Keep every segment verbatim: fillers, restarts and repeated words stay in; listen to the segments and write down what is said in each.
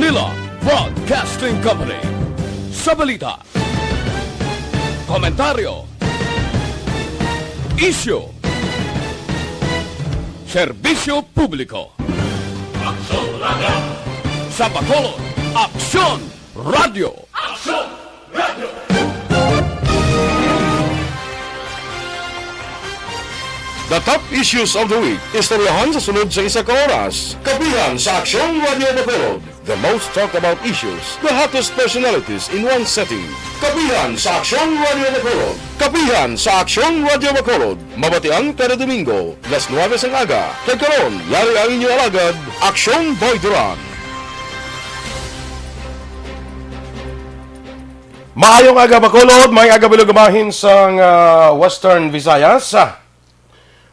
Manila Broadcasting Company. Sa balita, komentaryo, isyu, serbisyo publiko. Aksyon Radio. Sa Bacolod, Aksyon Radio. Aksyon Radio. The top issues of the week. Istoryahan sa sunod sa isa ka oras. Kapihan sa Aksyon Radio Bacolod. The most talked about issues, the hottest personalities in one setting. Kapihan sa Aksyon Radio Bacolod. Kapihan sa Aksyon Radio Bacolod. Mabatian kada Domingo, las nuwebe sang aga. Kag karon, yari ang inyo alagad, Aksyon Boy Duran. Maayong aga, Bacolod. Maayong aga, bilog bahin sang, ah, Western Visayas.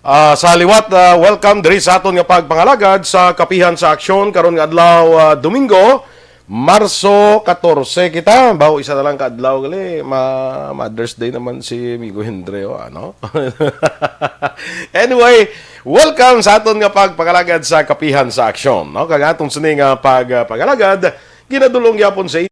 Ah, sa liwat, ah, welcome diri sa aton nga pagpangalagad sa Kapihan sa Aksyon karon nga adlaw, ah, Domingo, Marso katorse kita. Baw, isa na lang ka adlaw gali, ma-, Mother's Day naman si Amigo Hendre, oh, ano? Anyway, welcome sa aton nga pagpangalagad sa Kapihan sa Aksyon, no? Kag aton sini nga pagpangalagad ginadulong gyapon sa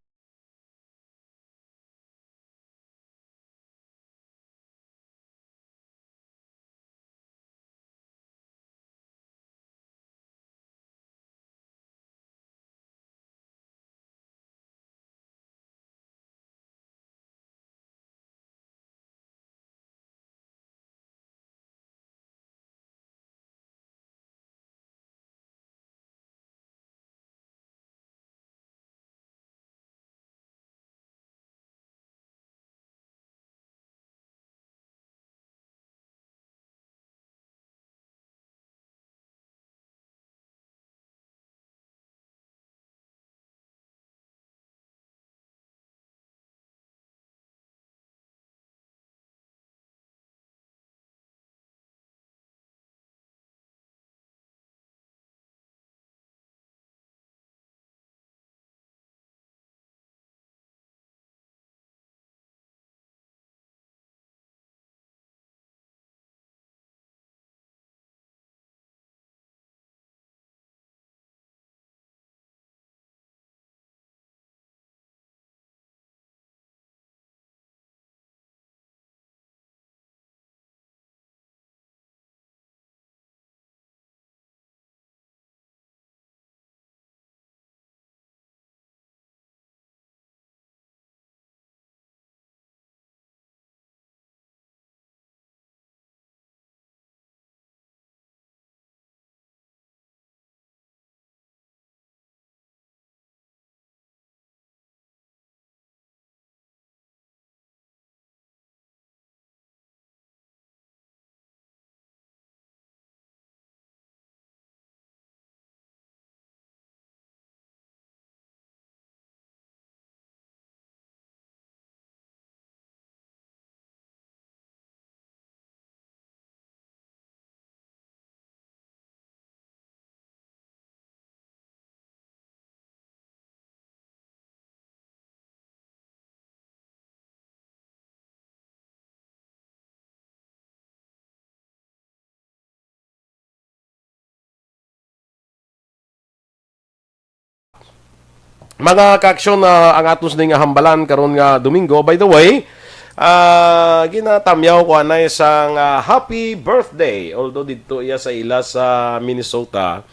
Mga kaaksyon, ah, ang aton sini nga hambalan karon nga Domingo. By the way, ah, ginatamyaw ko anay sang, ah, happy birthday. Although didto iya sa ila sa Minnesota,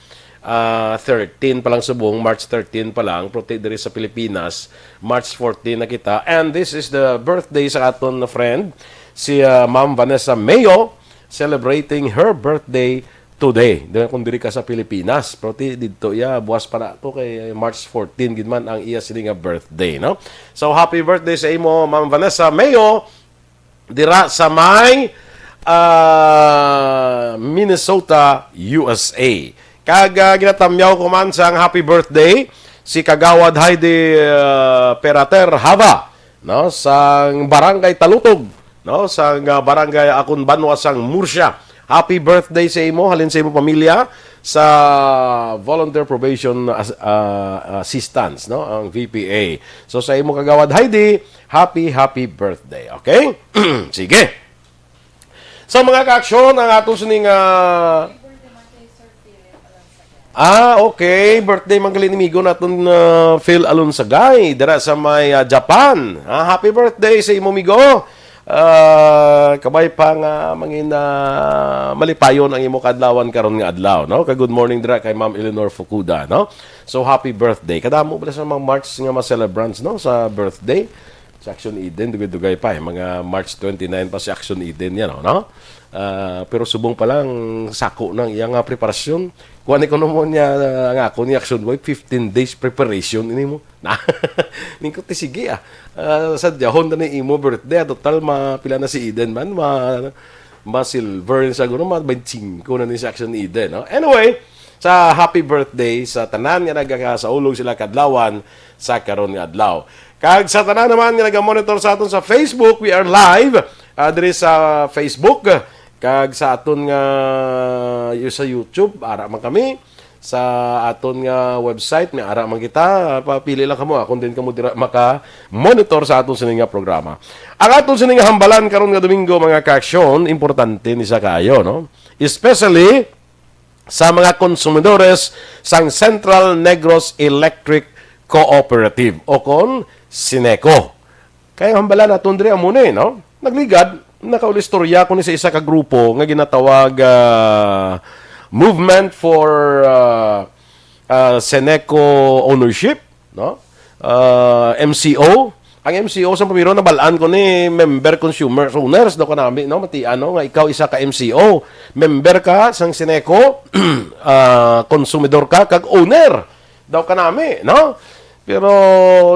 ah, thirteen pa lang subong, March thirteen pa lang, pero ti diri sa Pilipinas, March fourteen na kita. And this is the birthday sa aton friend, si, ah, Ma'am Vanessa Mayo, celebrating her birthday today. Di, kung diri ka sa Pilipinas, pero ti didto iya, buwas pa na to kay March fourteen gid man ang iya sini nga birthday, no? So, happy birthday sa imo, Ma'am Vanessa Mayo, dira sa may, ah, Minnesota, U S A. Kag, ah, ginatamyaw ko man sang happy birthday si Kagawad Heidi, ah, Perater Hava, no, sang Barangay Talutog, no, sang, ah, Barangay Acunbanua sang Murcia. Happy birthday sa imo, halin sa imo pamilya, sa Volunteer Probation As-, ah, Assistance, no, ang V P A. So, sa imo, Kagawad Heidi, happy, happy birthday, okay? Sige. So, mga kaaksyon, ang ato sining, ah, Ah, okay. Birthday man gali ni migo naton, ah, Phil Alonsagay dira sa may, ah, Japan. Ah, happy birthday sa imo, migo. Ah, kabay pa nga mangin, ah, malipayon ang imo kadlawan karon nga adlaw, no? Ka good morning dira kay Ma'am Eleanor Fukuda, no? So, happy birthday. Kadamo ba sa mga March nga mga celebrants, no, sa birthday? Sa Action Eden, dugay-dugay pa, eh. Mga March twenty-nine pa si Action Eden yan, oh, no? Ah, pero subong pa lang, sako nang iya nga preparasyon. Kuha ni kuno mo niya, ah, nga ako ni Action Boy, fifteen days preparation ini mo. Na, ningko ti sige, ah. Ah, sa dahon na ni imo birthday, ah, total, ma, pila na si Eden man, ma, ma silver sa guno, ma twenty-five na ni sa Action Eden, no? Anyway, sa happy birthday sa tanan nga nagakasaulog sila kadlawan sa karon nga adlaw. Kag sa tanan naman nga naga-monitor sa aton sa Facebook, we are live, ah, diri sa Facebook. Kag sa aton nga, y-, sa YouTube, ara man kami. Sa aton nga website, may ara man kita. Papili lang kamo, ah, kung din kamo dira maka-monitor sa aton sini nga programa. Ang aton sini nga hambalan karon nga Domingo, mga kaaksyon, importante ni sa kaayo, no? Especially sa mga konsumidores sang Central Negros Electric Cooperative o kon Sineco. Kay ang hambalan naton diri amo ni, no? Nagligad, nakaulistorya ko ni sa isa ka grupo nga ginatawag, ah, Movement for, ah, ah, Seneco Ownership, no? Ah, M C O. Ang M C O sa pamiro, nabal-an ko ni member consumers, owners daw kanami, no? Mati-, ano, nga ikaw isa ka M C O. Member ka sang Seneco, ah, konsumidor ka, kag owner daw kanami, no? Pero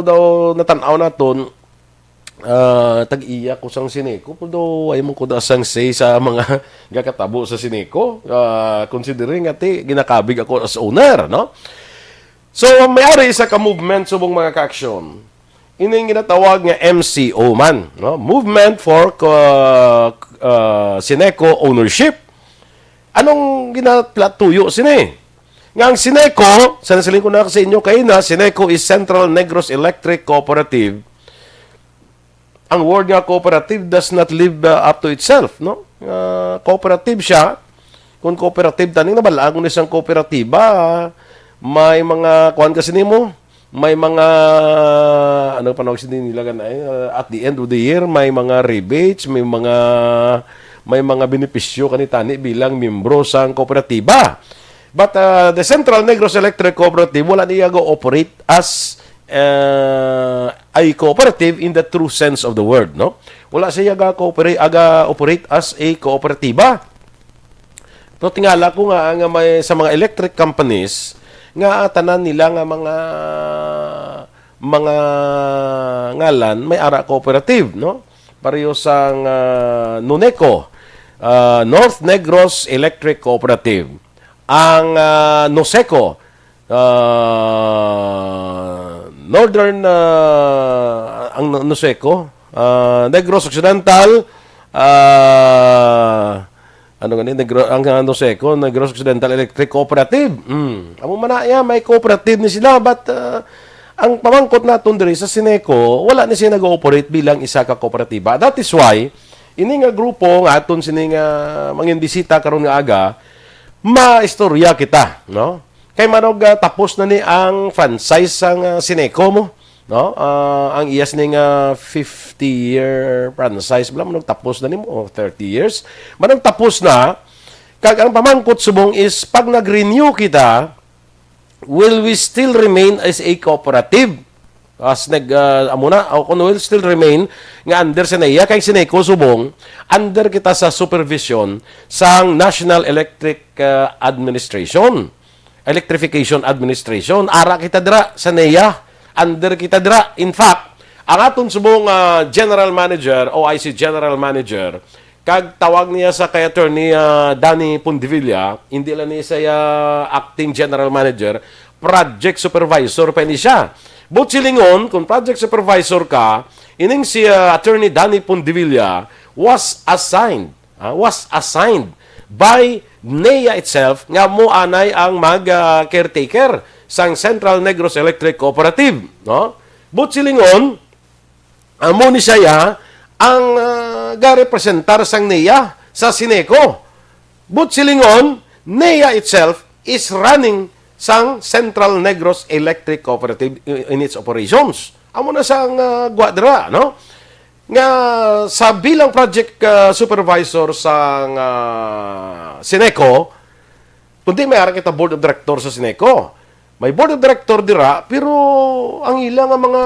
daw natanaw naton, ah, tag-iya ko sang Seneco, pero ay mo ko da sang say sa mga gakatabo sa Seneco, ah, considering nga ti ginakabig ako as owner, no? So, may ari isa ka movement subong mga kaaksyon. Ining ginatawag nga M C O man, no? Movement for, uh, uh, Seneco Ownership. Anong ginatuyo sini? Nga ang Seneco, sa nasiling ko na sa inyo kaina, Seneco is Central Negros Electric Cooperative. Ang word nga cooperative does not live, uh, up to itself, no? Uh, cooperative siya. Kung cooperative, taning nabalaan ko ni isang kooperatiba, may mga, kuwan kasi nimo, may mga, ano pa nawag sini nila ganay, uh, at the end of the year, may mga rebates, may mga, may mga benepisyo kanitani bilang miyembro sang kooperatiba. But, uh, the Central Negros Electric Cooperative, wala niya go-operate as, uh, a cooperative in the true sense of the word, no? Wala siya ga-cooperate, aga-operate as a kooperatiba. Pero tingala ko nga, nga may sa mga electric companies nga tanan nila nga mga, mga ngalan may ara cooperative, no? Pareho sang, ah, Nuneco, ah, North Negros Electric Cooperative, ang, ah, Noseco, ah, Northern, ah, ang Noseco, ah, Negros Occidental, ah, ano nga ni, Negro, ang, ah, Noseco, Negros Occidental Electric Cooperative. Mm. Amo man na, yeah, may cooperative ni sila, but, ah, ang pamangkot naton diri sa Seneco, wala ni siya nag-ooperate bilang isa ka kooperatiba. That is why, ini nga grupo nga aton sini nga mangin bisita karon nga aga, maistorya kita, no? Kay manog, ah, tapos na ni ang franchise sang, ah, Seneco mo, no? Ah, ang iya sini nga fifty-year franchise, bala, manog tapos na ni mo, o thirty years. Manog tapos na, kag ang pamangkot subong is, pag nag-renew kita, will we still remain as a cooperative? As nag, ah, amo na, o kung will still remain nga under sa NEA, kay Seneco subong, under kita sa supervision sang National Electric, ah, Administration, Electrification Administration. Ara kita dira sa NEA, under kita dira. In fact, ang aton subong, ah, General Manager, O I C General Manager, kag tawag niya sa kay Attorney, ah, Danny Pondevilla, hindi lang niya siya acting general manager, project supervisor pa ini siya. But silingon, kung project supervisor ka, ining si, ah, Attorney Danny Pondevilla was assigned, ah, was assigned by NEA itself nga mo anay ang mag, ah, caretaker sang Central Negros Electric Cooperative, no? But silingon, amo ni siya ang, ah, garepresentar sang NEA sa Seneco. But silingon, NEA itself is running sang Central Negros Electric Cooperative i-, in its operations. Amo na sang, ah, gwa dira, no? Nga sa bilang project, ah, supervisor sang, ah, Ceneco, kundi may ara kita board of director sa Ceneco. May board of director dira, pero ang ila nga mga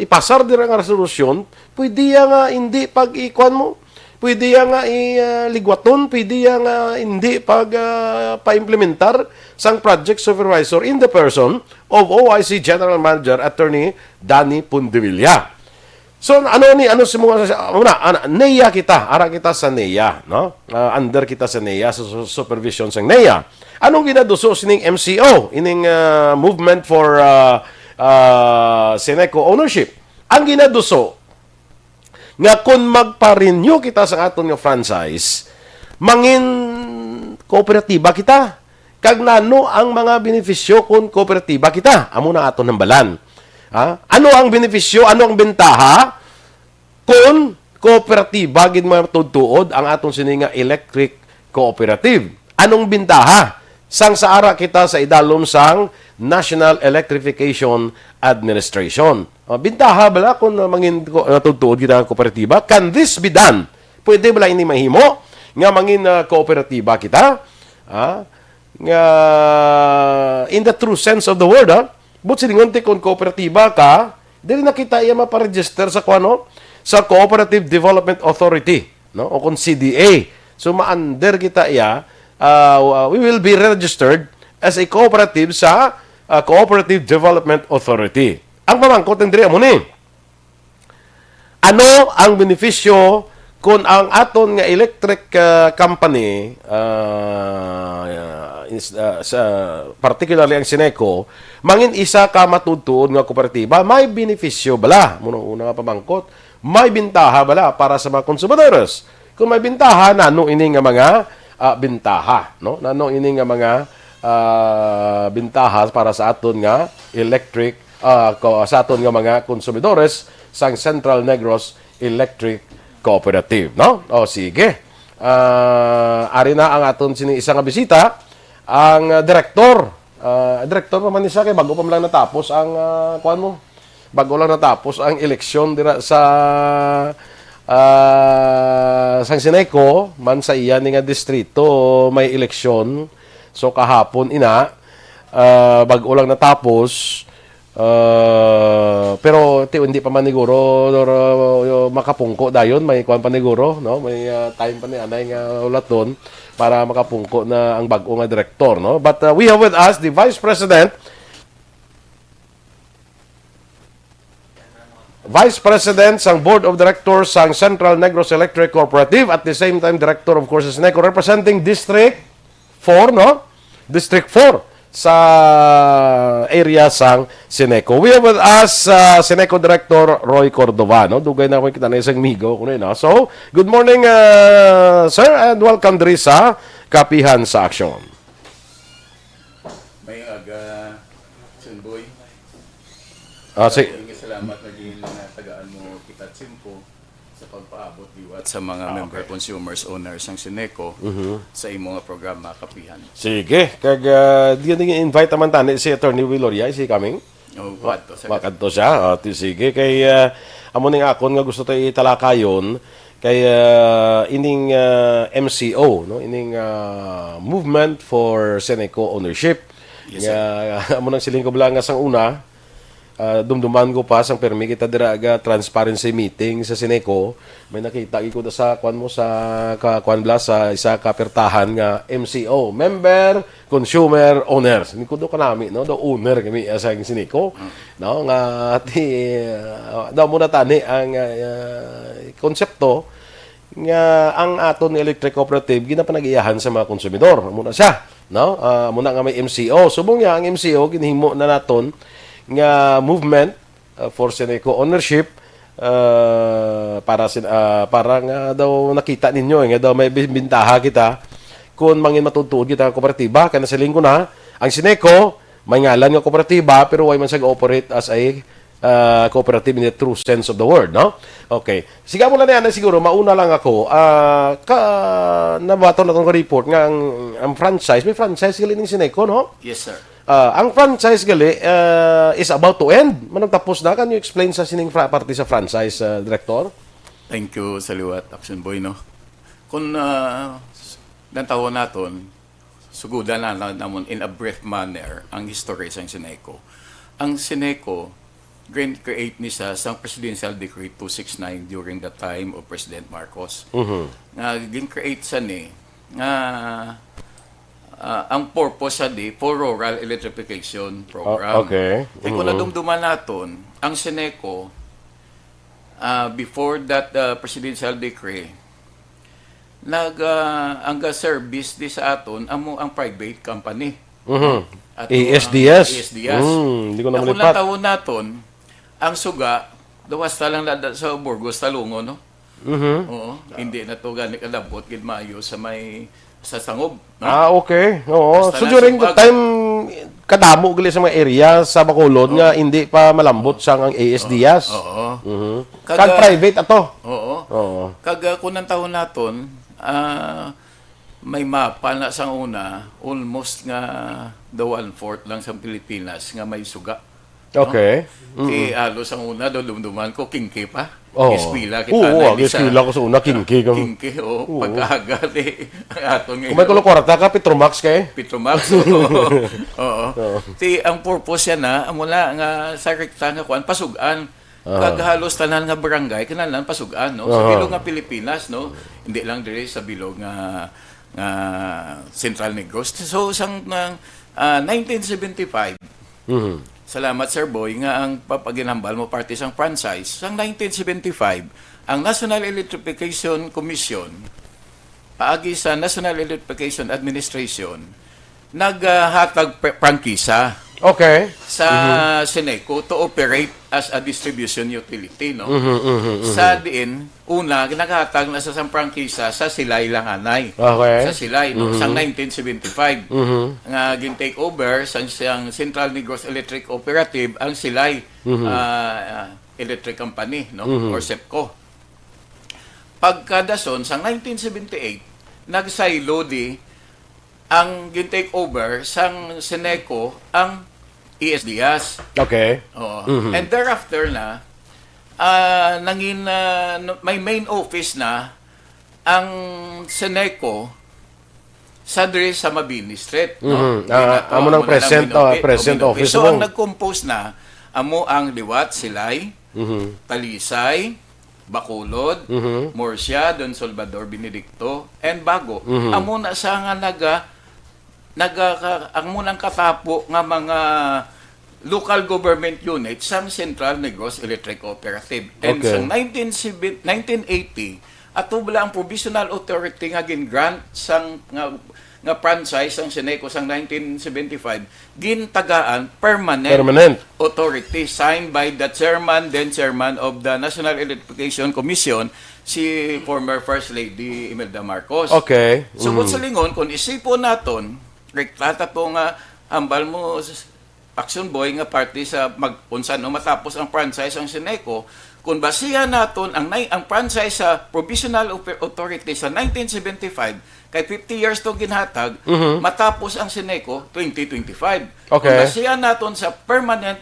ipasar dira nga resolusyon, pwede ya nga hindi pag-ikuan mo, pwede ya nga i, ah, ligwaton, pwede ya nga hindi pag, ah, paimplementar sang project supervisor in the person of O I C General Manager Attorney Danny Pundevilla. So, ano ni, ano si mga, una, ana, NEA kita, ara kita sa NEA, no? Ah, under kita sa NEA, sa su-, supervision sang NEA. Anong ginaduso sining M C O, ining, ah, movement for, ah, ah, Ceneco ownership? Ang ginaduso, nga kung magpa-renew kita sa aton nga franchise, mangin kooperatiba kita. Kag nano ang mga benepisyo kung kooperatiba kita? Amo na aton hambalan. Ha? Ano ang benepisyo? Ano ang bentaha kung kooperatiba gid matudtuod ang aton sini nga electric cooperative? Anong bentaha sang sa ara kita sa idalom sang National Electrification Administration? Ah, bentaha bala kung, ah, mangin ko-, natudtuod kita nga kooperatiba? Can this be done? Pwede bala ini mahimo nga mangin, ah, kooperatiba kita? Ah, nga in the true sense of the word, ha? But silingon ti kung kooperatiba ka, dili na kita iya maparegister sa kuno, sa Cooperative Development Authority, no? O kung C D A. So, ma-under kita iya, ah, we will be registered as a cooperative sa, ah, Cooperative Development Authority. Ang pamangkot diri amo ni, ano ang benepisyo kung ang aton nga electric, ah, company, ah, is, ah, sa, particularly ang Ceneco, mangin isa ka matudtuod nga kooperatiba? May benepisyo bala? Muna una nga pamangkot, may bintaha bala para sa mga konsumidores? Kung may bintaha, nano ini nga mga, ah, bintaha, no? Nano ini nga mga, ah, bintaha para sa aton nga electric, ah, ko-, sa aton nga mga konsumidores sang Central Negros Electric Cooperative, no? O, sige. Ah, ari na ang aton sini isa nga bisita, ang, ah, direktor. Ah, direktor pa man ni siya kay bago pa man lang natapos ang, ah, kuwan mo. Bago lang natapos ang eleksyon dira sa, ah, sang Ceneco, man sa iya ni nga distrito may eleksyon. So, kahapon ina, ah, bago lang natapos, ah, pero ti-, hindi pa man niguro, ro-, makapungko dayon, may kuwan pa niguro, no? May, ah, time pa ni anay nga ulaton para makapungko na ang bago nga direktor, no? But, ah, we have with us the Vice President, Vice President sang Board of Directors sang Central Negros Electric Cooperative, at the same time Director, of course, sa Ceneco, representing District four, no? District four sa area sang Ceneco. We have with us, uh, Ceneco Director Roy Cordova, no? Dugay na ako kita na isang migo kuno, no? So, good morning, uh, sir, and welcome diri sa Kapihan sa Aksyon. May aga, Sunboy. Ah, si- Maraming salamat na din na tagaan mo kita tiyempo sa pagpaabot liwat sa mga Ah, member okay. consumers, owners sang Ceneco Mhm. sa imo nga programa, Kapihan. Sige, kag, ah, di, di invite naman tani si Attorney Will Loria, is he coming? Oh, Wa-, wakadto sa wa-, kadto siya. Ah, ti-, sige, kay, ah, amo ning akon nga gusto tayo italakayon, kay, ah, ining, ah, M C O, no? Ining, ah, Movement for Ceneco Ownership. Yes, Nga, sir. Amo nang siling ko bala nga sang una, ah, dumduman ko pa, sang permi kita dira ga transparency meeting sa Ceneco, may nakita gid ko da sa, kuan mo, sa ka-, kuan bala, sa isa ka pertahan nga M C O, member, consumer, owners. Ni ko do kanami, no? Do owner kami, ah, sa Ceneco, Mm. no? Nga, ti, ah, daw muna tani ang, ah, ah, konsepto nga ang aton electric cooperative ginapanag-iyahan sa mga konsumidor. Amo na siya, no? Ah, amo na nga may M C O. Subong niya ang M C O, ginhimo na naton nga movement, ah, for Ceneco ownership, ah, para sin-, ah, para nga daw nakita ninyo, eh, nga daw may bi-, bintaha kita kung mangin matutuod kita nga kooperatiba. Kaya nasiling ko na, ang Ceneco, may ngalan nga kooperatiba, pero way man siya operate as a, ah, cooperative in the true sense of the word, no? Okay. Sige, amo lang na yan, siguro, mauna lang ako. Ah, ka, nabaton naton nga report nga ang, ang franchise, may franchise gali ning Ceneco, no? Yes, sir. Ah, ang franchise gali, ah, is about to end. Manong tapos na, can you explain sa sining fra-, parte sa franchise, ah, Director? Thank you sa liwat, Action Boy, no? Kung, ah, s-, nantawon naton, sugudan na, na namon in a brief manner ang history sang Ceneco. Ang Ceneco, gin-create ni sa sang Presidential Decree two six nine during the time of President Marcos. Mhm. Nga gin-create sa ni nga, ah, ang purpose sa di for rural electrification program. Ah, okay. Kay kung Mhm. nadumduman naton, ang Ceneco, ah, before that, ah, presidential decree, nag, ah, ang ga-service di sa aton amo ang private company. Mhm. Ato A S D S. ang A S D S. Mm, di ko na Na kung malipat. Natawon naton, ang suga, daw hasta lang na sa Burgos, Talungon, no? Mhm. Oo, hindi na to gani kadabot gid maayo sa may, sa Sangob, no? Ah, okay. Oo. Basta So, na during the suga. time, kadamo gali sa mga area sa Bacolod Oo. nga hindi pa malambot sang ang A S D S. Oo. Mhm. Kag, Kag ah, private ato. Oo. Oo. Kag, ah, kung ang taon naton, ah, may mapa na sang una, almost nga the one-fourth lang sa Pilipinas nga may suga. No? Okay. Ti Mm-mm. halos ang una daw dumduman ko, kinki pa. Oo. Eskwela kita Oo, na ang di sa eskwela ko sa una, kinki kamo. Kinki, oo. Oo. Pagkaaga, ti, ang aton Kung may ngayon. Kulo kwarta ka, Petromax kay? Petromax, oo. Oo. Oo. Ti, ang purpose yan na, amo na nga sa rekta nga kuan, pasugan. Aha. Kag halos tanan nga barangay, kinahanglan pasugan, no? Sa Aha. bilog nga Pilipinas, no? Hindi lang diri sa bilog nga, nga Central Negros. So, sang, nang, ah, nineteen seventy-five, Mhm. salamat, Sir Boy, nga ang papaginhambal mo parte sang franchise. Sang nineteen seventy-five, ang National Electrification Commission, paagi sa National Electrification Administration, naghatag pr-, prangkisa Okay. sa Mhm. Ceneco to operate as a distribution utility, no? Mhm, mhm, mhm. Sa diin, una, naghatag na sa sang prangkisa sa Silay lang anay. Okay. Sa Silay, no? Mhm. Sang nineteen seventy-five, Mhm. nga gin-take over sang, sang Central Negros Electric Cooperative ang Silay, Mhm. ah, ah, Electric Company, no? Mhm. Or SEPCO. Pagkadason, sang nineteen seventy-eight, nagsaylo di ang gin-take over sang Ceneco ang E S D S. Okay. Oo. Mhm. And thereafter na, ah, nangin, ah, no, may main office na ang Ceneco sa diri sa Mabini Street, no? Mhm. Di Ah, na to, amo nang amo na lang present, main ah, office, present main office. So, ang mo. Nag-compose na, amo ang liwat, Silay, Mhm. Talisay, Bacolod, Mhm. Murcia, Don Salvador, Benedicto, and Bago. Mhm. Amo na sa nga naga-, naga-, ka-, ang munang katapo nga mga local government unit sang Central Negros Electric Cooperative. And Okay. sa nineteen seven, nineteen eighty, ato bala ang provisional authority nga gin-grant sang, nga, nga franchise sang Ceneco sang nineteen seventy-five, gintagaan permanent Permanent. authority signed by the chairman, then chairman of the National Electrification Commission, si former First Lady Imelda Marcos. Okay. So, Mhm. kung sa lingon, kung isipon naton, reklata po nga ambal mo, s-, Action Boy, nga parte sa mag-, unsa no matapos ang franchise ang Ceneco, kung basihan naton ang nai-, ang franchise sa provisional author-, authority sa nineteen seventy-five, kay fifty years to ginhatag, Mhm. matapos ang Ceneco twenty twenty-five. Okay. Kung basihan naton sa permanent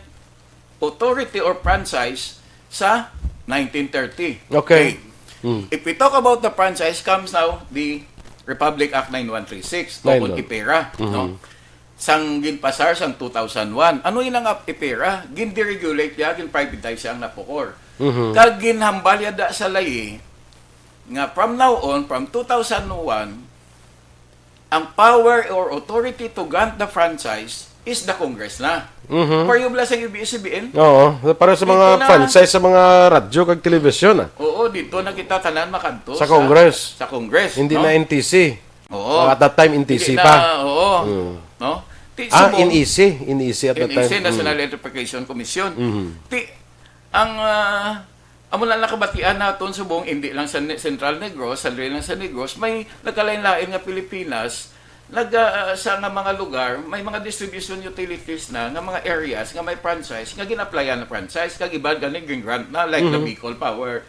authority or franchise sa nineteen thirty. Okay. Okay. Hmm. If we talk about the franchise, comes now the Republic Act nine one three six, o Nine kung one. IPERA, no? Mhm. Sang ginpasar sang two thousand one. Ano yun ang ap-, IPERA? Gin-deregulate ya, gin-privatize ya ang NAPOCOR. Mhm. Kag ginhambal ya da sa layi nga from now on, from two thousand one, ang power or authority to grant the franchise is the Congress na. Mhm. Pareho bala sa A B S C B N? Oo, para sa mga Dito na, franchise sa mga radyo kag telebisyon, ah. Oo, dito na kita tanan makadto Sa sa, Congress. sa Congress, Hindi no? na N T C. Oo. At that time, N T C Hindi pa. na, oo. Mm. No? Ti, Ah, subong, N E C. N E C at that N E C, time. National Mm. Electrification Commission. Mhm. Ti, ang, ah, amo na nakabatian naton subong, hindi lang sa Ne-, Central Negros, sa diri lang sa Negros, may nagkalain-lain nga Pilipinas, nag, ah, sa nga mga lugar, may mga distribution utilities na, nga mga areas, nga may franchise, nga gin-applyan na franchise, kag iban gani gin-grant na, like the Mhm. Bicol Power,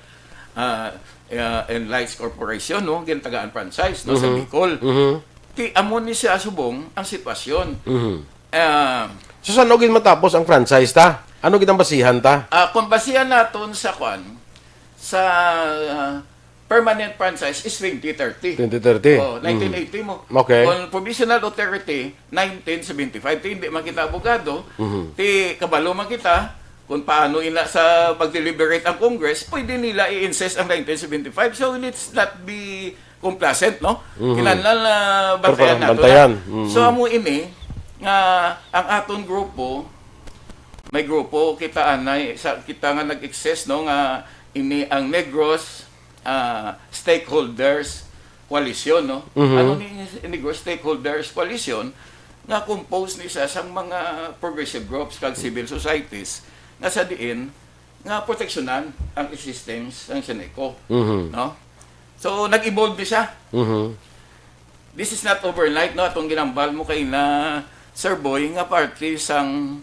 ah, ah, and Lights Corporation, no? Gintagaan franchise, no, sa Mhm. Bicol. Mhm. Ti, amo ni siya subong ang sitwasyon. Mhm. Ah, So, saan gid matapos ang franchise ta? Ano gid ang basihan ta? Ah, kung basihan naton sa kwan, sa ah, permanent franchise is twenty thirty. Twenty thirty. Oh, nineteen eighty mo. Okay. Kung provisional authority, nineteen seventy-five. Ti hindi man kita abogado, Mhm. ti kabalo man kita kung paano ina sa mag-deliberate ang Congress, pwede nila i-insist ang nineteen seventy-five. So, let's not be complacent, no? Mhm. Kinahanglan na Pero bantayan parang nato bantayan. na. Mhm. So, amo ini nga ang aton grupo, may grupo kita anay, sa, kita nga nag-exist, no, nga ini ang Negros ah, Stakeholders Coalition, no? Mhm. Ano ni Negros Stakeholders Coalition nga composed ni siya sang mga progressive groups kag civil societies nga sa diin nga proteksyonan ang existence sang Seneco, Mhm. no? So, nag-evolve ni siya. Mhm. This is not overnight, no? Atong ginambal mo kay na Sir Boy nga parte sang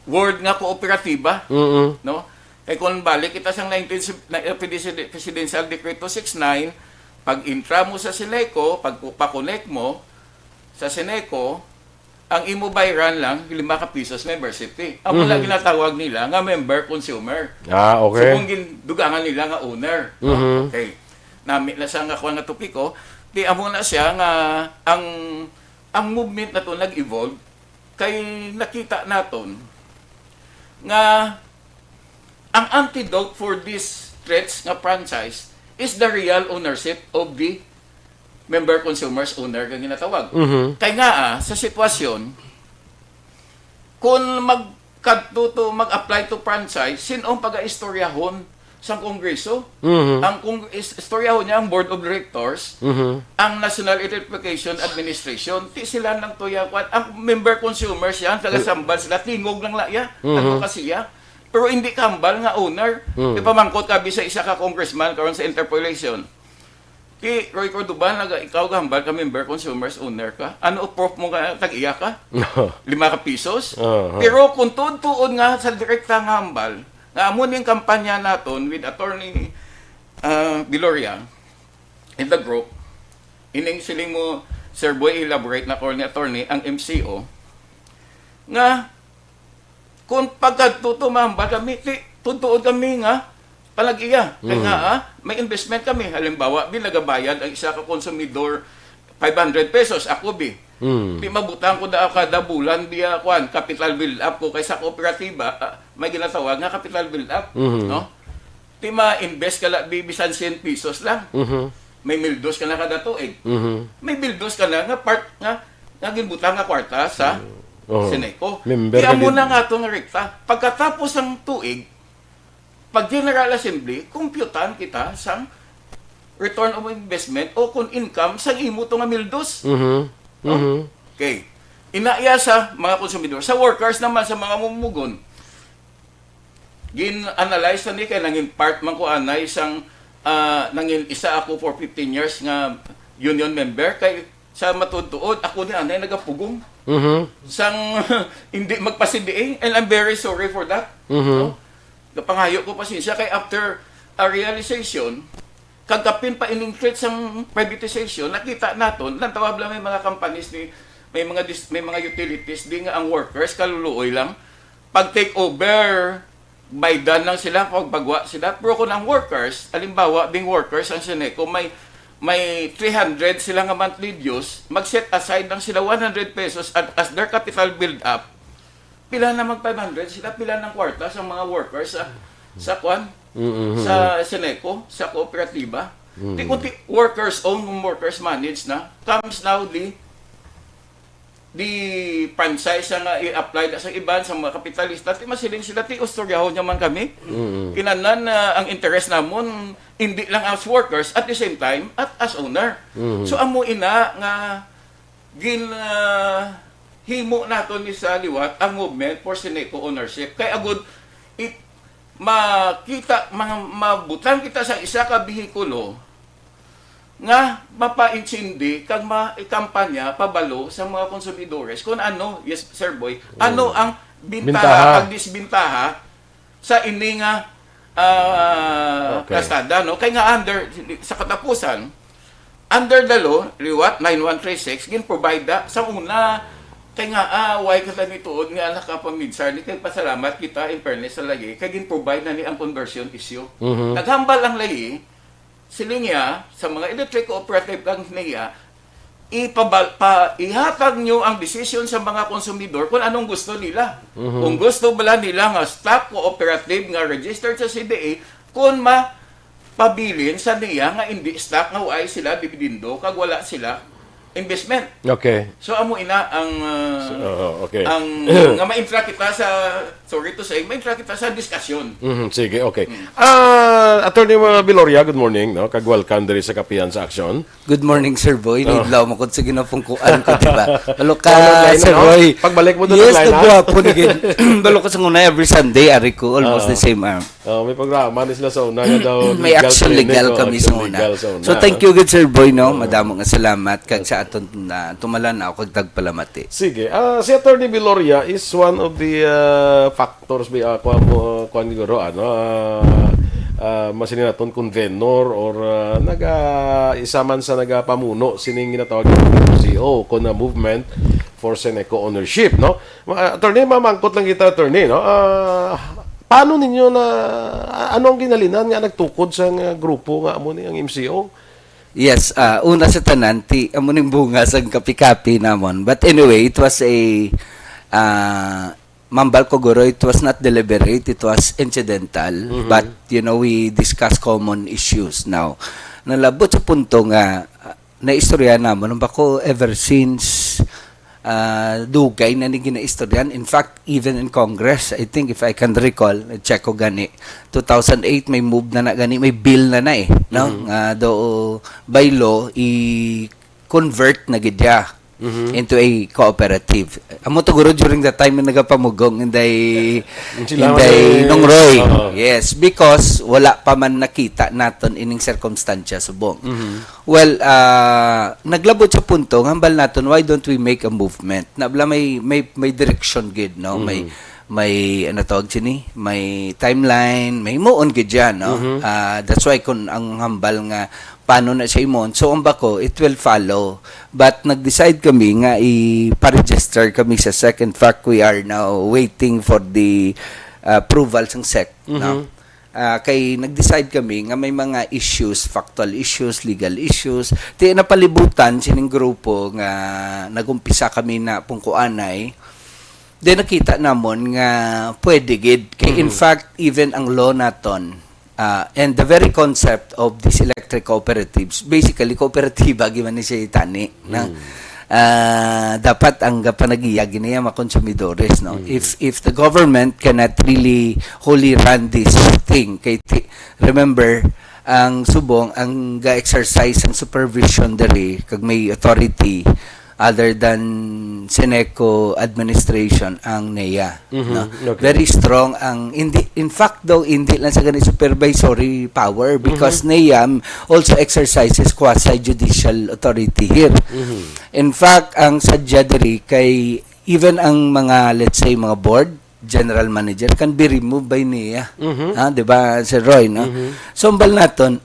word nga kooperatiba, Mhm. no? Kay kung balik kita sang nineteen si- na- eh, Presiden- Presidential Decree two six nine, pag intra mo sa Seneco, pag pa-connect mo sa Seneco, ang imo bayran lang lima ka pesos membership fee. Amo na Mhm. ginatawag nila nga member consumer. Ah, So okay. kung gindugangan nila nga owner, no? Mhm. Okay. Nami na siya nga kuan nga topiko, di amo na siya nga ang ang movement na to nag-evolve kay nakita naton nga ang antidote for this threats nga franchise is the real ownership of the member consumers, owner nga ginatawag. Mhm. Kay nga ah, sa sitwasyon, kung magkadto to, mag-apply to franchise, sin-o ang pagaistoryahon sang Kongreso? Mhm. Ang kung is- istoryahon niya ang Board of Directors, Mhm. ang National Electrification Administration, ti sila nang tuya kwan, ang member consumers yan, tagasambal sila, tingog lang na iya, Mhm. advokasya. Pero hindi kambal nga owner. Mhm. Ipamangkot ka bisa isa ka congressman karon sa interpolation. Ti Roy Cordova, naga ikaw gahambal ka member consumers owner ka. Ano proof mo nga tag-iya ka? Lima ka pesos? Aha. Pero kung tuod-tuod nga sa direkta nga hambal, nga amo ning kampanya naton with Attorney ah, Viloria in the group, ining siling mo, Sir Boy, elaborate na ko ni Attorney, ang M C O, nga kung pagkadto to mahambal kami, ti, tutuod kami nga palag-iya. Kay Mm. nga, ah, may investment kami. Halimbawa, bi nagabayad ang isa ka konsumidor five hundred pesos, ako bi. Mm. Di mabutang ko da kada bulan biya kwan, capital build up ko kay sa kooperatiba, ah, may ginatawag nga capital build up, Mhm. no? Di ma-invest ka la bi bisan cien pesos lang. Mhm. May mildos ka na kada tuig. Mhm. May mildos ka na nga part nga nga ginbutang nga kwarta sa Oh. Seneco. Member Kaya ka mo gid. na nga itong rekta. Pagkatapos ng tuig, pag General Assembly, kompyutan kita sang return of investment o kung income sang imo to nga mildos. Mhm. No? Mhm. Okay. Inaya sa mga konsumidor, sa workers naman, sa mga mumugon. Gin-analyze na ni kay nangin part man ko anay sang ah, nangin isa ako for fifteen years nga union member kay sa matuod-tuod ako ni anay nagapugong Mhm. sang hindi magpasindi, and I'm very sorry for that. Mhm. No? Gapangayo ko pasensya kay after a realization, kag kapin pa ining threat sang privatization, nakita naton, lang tawag lang may mga companies ni, may mga dis, may mga utilities di nga ang workers kaluluoy lang pag take over, baydan lang sila pag bagwa sila. Pero kung ang workers, halimbawa, being workers ang Seneco, may may three hundred sila nga monthly dues, mag-set aside lang sila one hundred pesos at as their capital build up, pila na mag five hundred sila, pila ng kwarta sa mga workers sa sa kwan, Mm-hmm. sa Seneco, sa kooperatiba. Ti kung ti workers own, workers manage na, comes now the the franchise nga i-apply na sa iban sa mga kapitalista, ti masiling sila, ti ustoryahon niya man kami. Mm-hmm. Kinahanglan na ang interest namon hindi lang as workers, at the same time at as owner. Mhm. So amo ina nga gin ah, himo naton ni sa liwat ang movement for Seneco ownership. Kay agud it, makita, mga, mabutang kita sa isa ka behikulo nga mapaintindi kag maikampanya pabalo sa mga konsumidores kung ano, yes, Sir Boy, ano ang bintaha Bintaha. kag disbintaha sa ini nga ah, Okay. kasada, no? Kay nga under, sa katapusan, under the law, liwat nine one three six, gin-provide da sa una, Kay nga, ah, why ka tani tuod nga nakapaminsar ni, kay pasalamat kita, in fairness sa layi, kay gin-provide na ni ang conversion issue. Mhm. Naghambal ang layi, siling niya, sa mga electric cooperative kang niya, ipabal, pa, ihatag nyo ang desisyon sa mga konsumidor kung anong gusto nila. Kung gusto bala nila nga stock cooperative nga registered sa C D A, kung ma, pabilin sa niya nga hindi stock nga way sila dividendo kag wala sila investment. Okay. So amo ina ang uh, So, oo, okay. ang nga ma-intra kita sa, sorry to say, ma-intra kita sa diskusyon. Mhm, sige, okay. Ah, Attorney Viloria, good morning, no? Kag welcome diri sa Kapihan sa Aksyon. Good morning, Sir Boy. Nidlaw mo ko sa ginapungkuan ko, di ba? Balo ka, Online, Sir no? Boy. Pagbalik mo to Yes, online, ha? nagwapo na gid. Balo ko sa una, every Sunday, ari ko, almost Oo. the same, ah. Oh, may programa ni sila sa una nga daw May legal action clinic, legal oh, kami action sa una. Legal sa una, So, thank no? you, good Sir Boy, no? Madamo nga salamat kag sa aton na tumala na ako kag tagpalamati. Sige. Ah, si Attorney Viloria is one of the ah, factors bi ako mo kuan siguro ano ah, ah, masini naton convenor or ah, naga isa man sa nagapamuno sining ginatawag nga M C O kon na movement for Seneco ownership, no? Ma- Attorney, mamangkot lang kita, attorney, no? Ah, paano ninyo na ah, ano ang ginhalinan nga nagtukod sa nga grupo nga amo ni ang M C O? Yes, ah, una sa tanan, ti amo ning bunga sang kapi-kapi namon. But anyway, it was a ah, mambal ko guro, it was not deliberate, it was incidental. But you know, we discuss common issues now. Nalabot sa punto nga ah, naistorya namon ba ko ever since ah, dugay na ni ginaistoryan. In fact, even in Congress, I think if I can recall, check ko gani, two thousand eight may move na na gani, may bill na na eh, no? Nga do by law i-convert na gid siya into a cooperative. Amo to guro during the time nga nagapamugong inday Sila inday man eh. Nong Roy. Oo. Yes, because wala pa man nakita naton ining sirkumstansya subong. Well, ah, naglabot sa punto nga hambal naton, why don't we make a movement? Nabla may may may direction gid, no? May may ano tawag sini? May timeline, may muon gid yan, no? Ah, that's why kun ang hambal nga paano na siya imon, so ang bako, it will follow. But nag-decide kami nga i-register kami sa sec. In fact, we are now waiting for the ah, approval sang sec, no? Ah, kay nag-decide kami nga may mga issues, factual issues, legal issues, ti napalibutan sining grupo nga nag-umpisa kami na pungkuanay. Then nakita namon nga pwede gid. Kay in fact, even ang law naton, ah, and the very concept of these electric cooperatives, basically, kooperatiba, giman ni siya itani, na, ah, dapat ang gapanagiya gini ang mga konsumidores, no? If, if the government cannot really wholly run this thing, kay ti-, remember, ang subong, ang ga-exercise ang supervision diri, kag may authority, other than Seneco administration ang NEA, no? Okay. Very strong ang, hindi, in fact daw, hindi lang sa gani supervisory power because NEA also exercises quasi-judicial authority here. In fact, ang sadya diri kay even ang mga, let's say, mga board, general manager can be removed by NEA. Ha, di ba, Sir Roy, no? So, ang bal naton,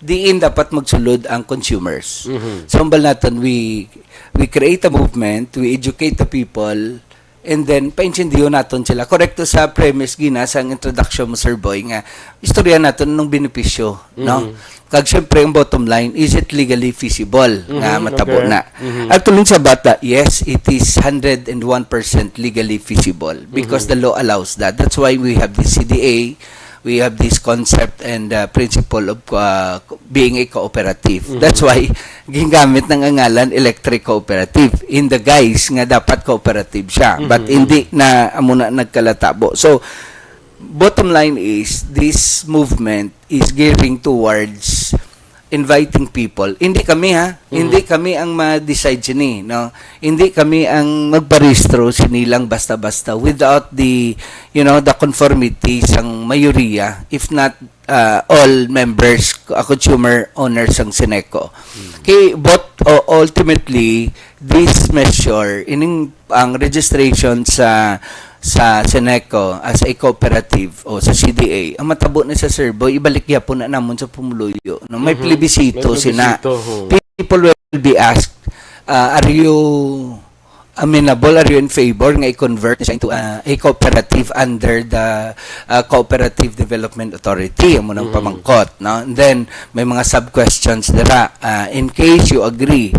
diin dapat magsulod ang consumers. So, ang bal naton, we, we create a movement, we educate the people, and then, paintindihan naton sila. Korekto sa premise gina sa introduction mo, Sir Boy, nga istorya naton anong benepisyo, no? Kag syempre, ang bottom line, is it legally feasible nga Mhm, matabo okay. na? Mhm. Actually, sa bata, yes, it is hundred and one percent legally feasible because the law allows that. That's why we have the C D A, we have this concept and uh, principle of uh, being a cooperative. That's why gingamit ng ngalan electric cooperative in the guise nga dapat cooperative siya. But hindi na amo na nagkalatabo. So, bottom line is, this movement is gearing towards inviting people. Hindi kami, ha, hindi kami ang ma-decide sini, no? Hindi kami ang magparehistro sini lang basta-basta without the, you know, the conformity sang mayoriya, if not uh, all members, uh, consumer owners sang Seneco. Kay, but uh, ultimately, this measure, ining ang registration sa sa Seneco as a cooperative o sa C D A, ang matabo na sa Sir Boy, ibalik gyapon na namon sa pumuluyo, no? May plebisito May sina. plebisito, ho. People will be asked, uh, are you amenable, are you in favor nga i-convert siya into, uh, a cooperative under the, uh, Cooperative Development Authority? Amo nang Mhm. pamangkot, no? And then, may mga sub-questions dira. Uh, in case you agree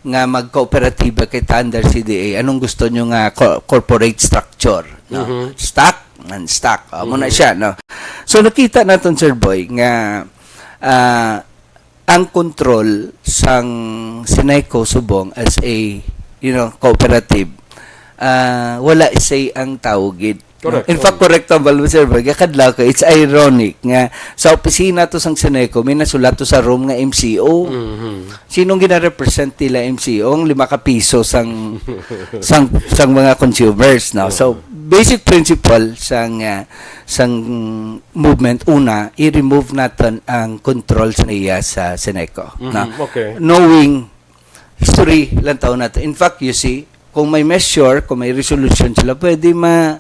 nga magkooperatiba kita under C D A, anong gusto nyo nga co-, corporate structure, no? Mhm. Stock and stock. Amo na Mhm. siya, no? So, nakita naton, Sir Boy, nga, ah, ang control sang Syneco subong as a, you know, cooperative, ah, wala say ang tawo gid. Correct. In fact, Oo. correct ang balbo, Sir Boy. Kadlaw ko, it's ironic nga sa opisina to sang Syneco, may nasulat to sa room nga M C O. Mhm. Sinong gina-represent nila M C O? Ang lima ka piso sang, sang, sang mga consumers, no? Oo. So, basic principle sang, ah, sang movement, una, i-remove naton ang control sa niya sa Syneco, Mhm, no? okay. Knowing history lang taon nato. In fact, you see, kung may measure, kung may resolution sila, pwede ma-,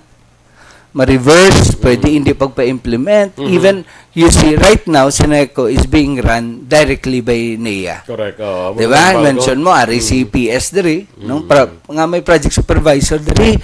ma-reverse, pwede Mhm. hindi pagpa-implement. Mhm. Even, you see, right now, Syneco is being run directly by NEA. Correct. Oo, Di ba? Mention mo, ari si Mm. P S diri, no? Mm. Pra-, nga may project supervisor diri.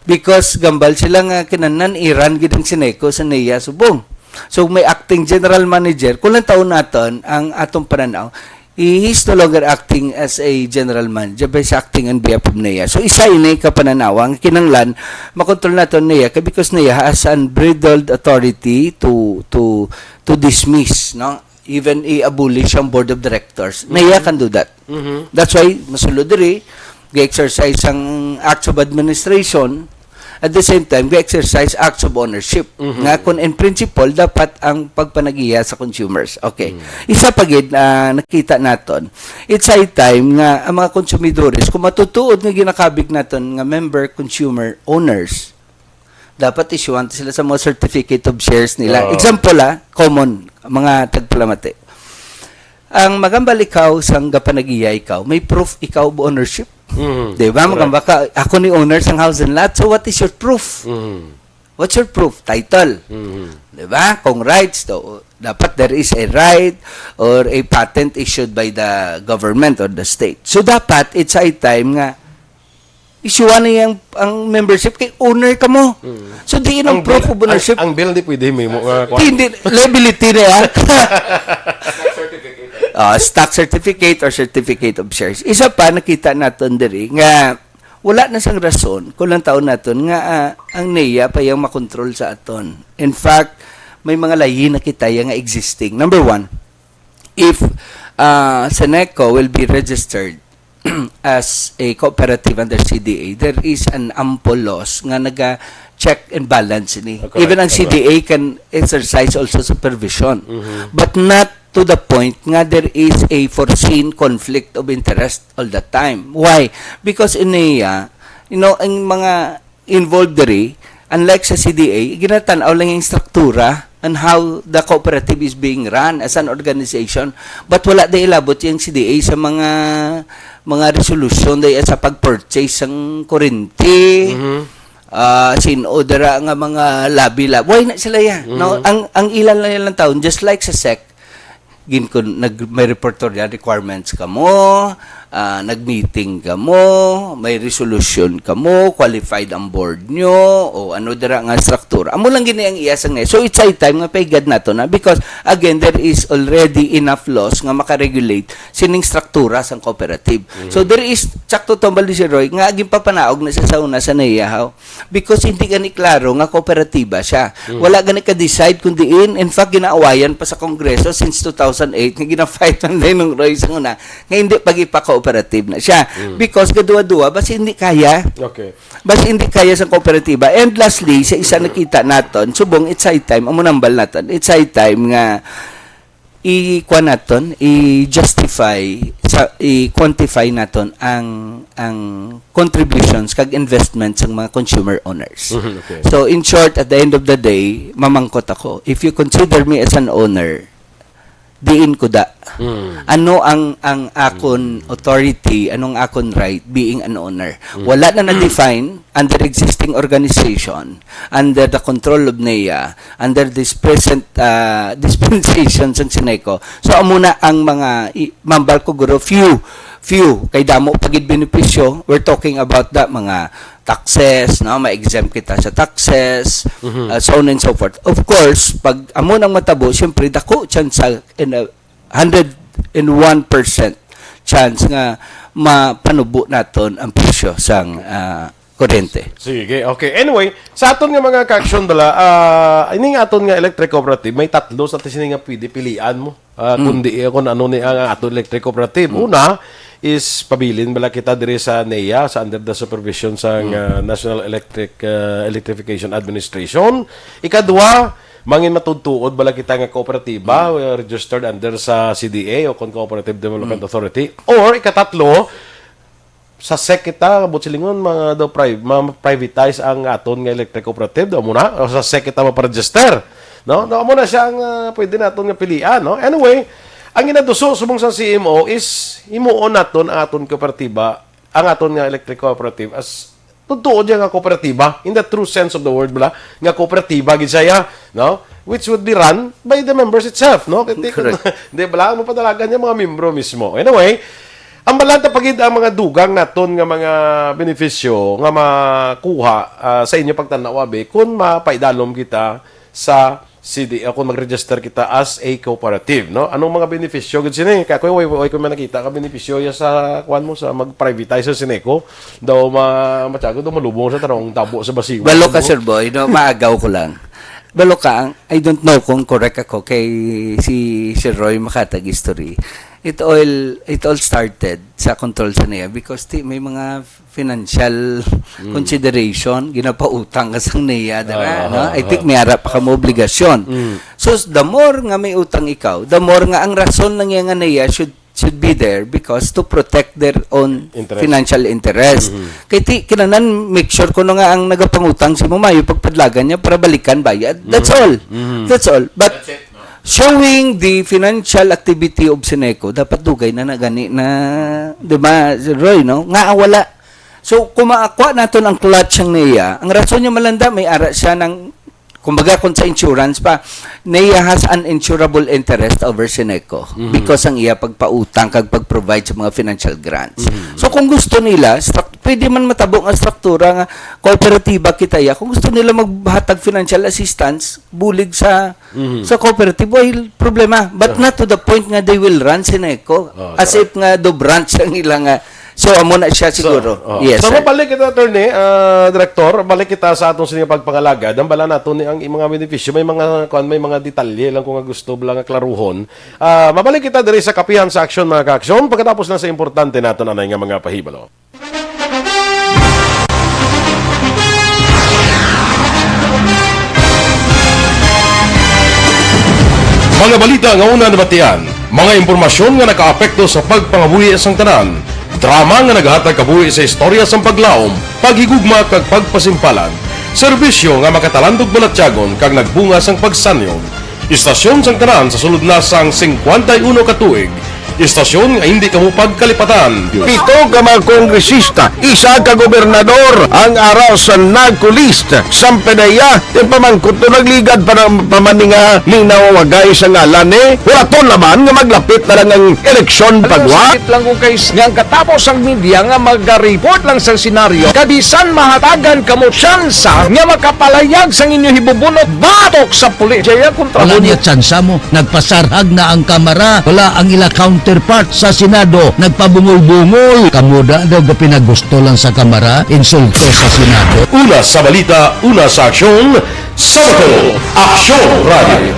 Because gambal sila nga kinahanglan i-run gid ang Syneco sa NEA subong. So, may acting general manager. Kung lang taon naton ang atong pananaw, he is no longer acting as a general manager, but he's acting on behalf of NEA. So, isa ini ka pananawa nga kinahanglan makontrol naton NEA kay because NEA has unbridled authority to, to, to dismiss, no? Even i-abolish ang board of directors. NEA Mhm. can do that. Mhm. That's why, masulod diri, ga-exercise ang acts of administration, at the same time, ga-exercise acts of ownership. Mhm. Nga kung in principle, dapat ang pagpanagiya sa consumers. Okay. Mhm. Isa pa gid, ah, nakita naton, it's high time nga ang mga konsumidores, kung matutuod nga ginakabig naton nga member consumer owners, dapat issuean sila sa mga certificate of shares nila. Oo. Example, ah, common, mga tagpalamati. Ang magambal ikaw sang gapanagiya ikaw, may proof ikaw of ownership. Mhm. Di ba? Correct. Magamba ka, "Ako ni owner sang house and lot." So what is your proof? Mhm. What's your proof? Title. Mhm. Di ba? Kung rights, to, dapat there is a right or a patent issued by the government or the state. So dapat, it's high time nga issuean niya ang, ang membership kay owner ka mo. Mm. So, di Ang ang proof bill, of ownership. ang, ang bill di pwede may mo, uh, Di, hindi, liability na yan. Stock certificate. Ah, stock certificate or certificate of shares. Isa pa, nakita naton diri nga wala na sang rason kung lang taon naton nga, ah, ang NEA pa yung makontrol sa aton. In fact, may mga layi na kita nga existing. Number one, if, ah, Syneco will be registered as a cooperative under C D A, there is an ample laws nga naga-check and balance ini. Ah, correct. Even ang Correct. C D A can exercise also supervision, Mhm. but not to the point nga there is a foreseen conflict of interest all the time. Why? Because in NEA, you know, ang mga involved diri, unlike sa C D A, ginatan-aw lang yung struktura and how the cooperative is being run as an organization. But wala day ilabot yung C D A sa mga, mga resolution day sa pag-purchase ng kuryente, Mhm. ah, sin-o dira nga mga labi-labi. Why na sila yan? No? Mhm. Ang, ang ilan lang, ilang taon, just like sa SEC, gin-, kun-, nag-, may reportorial requirements kamo, ah, nag-meeting kamo, may resolution kamo, qualified ang board nyo, o ano dira nga struktura. Amo lang gini ang iya sang, so it's high time nga paigad nato na because again, there is already enough laws nga makaregulate sining struktura sang cooperative. Mhm. So there is, sakto to ang Baldi, Sir Roy, nga ginpapanaog na sa, sa una sa NEA, haw. Because hindi gani klaro nga kooperatiba siya. Mm. Wala gani ka-decide kung diin. In fact, ginaawayan pa sa Kongreso since two thousand eight nga gina-fight man din ng Roy sa una nga hindi pag ipa-cooperative na siya. Mm. Because gaduwa-duwa, basi hindi kaya. Okay. Basi hindi kaya sa kooperatiba. And lastly, sa isa nakita naton, subong it's high time, amo nambal naton, it's high time nga i-kuan naton, i-justify, sa, i-quantify naton ang, ang contributions kag investment sang mga consumer owners. Mhm, okay. So, in short, at the end of the day, mamangkot ako, if you consider me as an owner, diin ko da Mm. Ano ang, ang akon authority, anong akon right being an owner? Mm. Wala na na-define under existing organization, under the control of NEA, under this present, ah, dispensation sang Syneco. So, amo na ang mga i-, mambal ko, guro, few, few, kay damo pa gid benepisyo. We're talking about the mga taxes, no? Ma-exempt kita sa taxes, Mhm. uh, so on and so forth. Of course, pag amo nang matabo, siyempre, dako chance sa, in a hundred and one percent chance nga mapanubo naton ang presyo sang, ah, kuryente. Sige, okay. Anyway, sa aton nga mga ka-aksyon bala, ah, ining aton nga electric cooperative, may tatlo sa sini nga pwede pilian mo. Ah, Mm. kundi, eh, kung ano ni ang aton electric cooperative. Mm. Una is pabilin bala kita diri sa NEA, sa under the supervision sa, Mm. ah, National Electric, ah, Electrification Administration. Ikadua, mangin matuod-tuod bala kita nga kooperatiba, Mm. uh, registered under sa C D A o kon Cooperative Development Mm. Authority. Or ikatatlo, sa SEC kita, buot silingon, mga daw pri-, ma-privatize ang aton nga electric cooperative, daw muna, o sa SEC kita maparegister. No? No, amo na siya ang, ah, pwede naton nga pilian, no? Anyway, ang ginaduso subong sa C M O is himuon naton ang aton kooperatiba, ang aton nga electric cooperative as tutuod siya nga kooperatiba, in the true sense of the word, bala, nga kooperatiba gid siya, no? Which would be run by the members itself, no? Kay, Correct. Di bala, ang mapadalagan niya mga membro mismo. Anyway, ang balanta pa gid ang mga dugang naton nga mga benepisyo nga makuha, ah, sa inyo pagtanaw, abi, kung mapaidalom kita sa C D A, kung mag-register kita as a cooperative, no? Anong mga benepisyo gid sini? Kaya ko, way, way ko man nakita ka benepisyo ya sa, kuwan mo, sa mag-privatize sa Syneco. Daw ma-, matyago, daw malubong sa tarong tabo sa basiwan. Balo ka, Sir Boy, no? Maagaw ko lang. Balo ka, ang, I don't know kung correct ako kay si Sir Roy makatag history. It all, it all started sa control sa NEA because ti, may mga financial Mm. consideration, ginapautang ka sang NEA, dara, Ah, no? ah, I think ah. may ara pa kamo obligasyon. Mm. So, the more nga may utang ikaw, the more nga ang rason lang yan nga NEA should, should be there because to protect their own Interest. financial interest. Mm-hmm. Kay ti, kinanan, make sure kuno nga ang nagapangutang si mo mayo pagpadlagan niya para balikan bayad. That's Mm-hmm. all. Mm-hmm. That's all. But That's it, no? showing the financial activity of Syneco, dapat dugay na na gani na, di ba, Sir Roy, no? Nga wala. So, kung makuha naton ang clutch ang NEA, ang rason niya malanda, may ara siya ng, kumbaga, kung sa insurance pa, NEA has an insurable interest over Syneco Mhm. because ang iya pagpautang kag pag-provide sa mga financial grants. Mhm. So, kung gusto nila, stru-, pwede man matabo nga struktura nga kooperatiba kita ya. Kung gusto nila maghatag financial assistance, bulig sa Mhm. sa cooperative, way problema. But Ah. not to the point nga they will run Syneco. Ah, As correct. if nga do branch ang ilang, ah, so, amo na siya So, siguro. oh. Yes, So, sir. mabalik kita, attorney, ah, director, balik kita sa atong sining pagpangalagad. Ang bala naton ni ang mga benepisyo, may mga, kuwan, may mga detalye lang kung nga gusto lang nga klaruhon. Ah, mabalik kita diri sa Kapihan sa Aksyon, mga ka-aksyon, pagkatapos na sa importante naton anay nga mga pahibalo. Mga balita nga una nabatian, mga impormasyon nga nakaapekto sa pagpangabuhi sang tanan, drama nga naghatag kabuhi sa istorya sang paglaom, paghigugma kag pagpasimpalan, serbisyo nga makatalandog balatyagon kag nagbunga sang pagsanyog. Istasyon sang tanan sa sulod na sang singkwenta y uno ka tuig. Istasyon nga hindi kamo pagkalipatan. Pito ka mga kongresista, isa ka gobernador ang ara sa NAGCO list. Sampanaya, ti pamangkot to nagligad pa ng pamaninga ni nawawagay sa ngalan ni Horaton Laban nga maglapit na lang ang eleksyon pagwa. Sakit lang kung kay nga ang katapos ang media nga magaripot lang sa senaryo, kabisan mahatagan kamo tsansa nga makapalayag sang inyo hibubunot batok sa pulis. Jaya kontra Wala mo. niya tsansa mo. Nagpasarhag na ang Kamara. Wala ang ila counterpart sa Senado. Nagpabungol-bungol. Kamo da daw gapinagusto lang sa Kamara. Insulto sa Senado. Una sa balita, una sa aksyon, sa Bato, Aksyon Radio.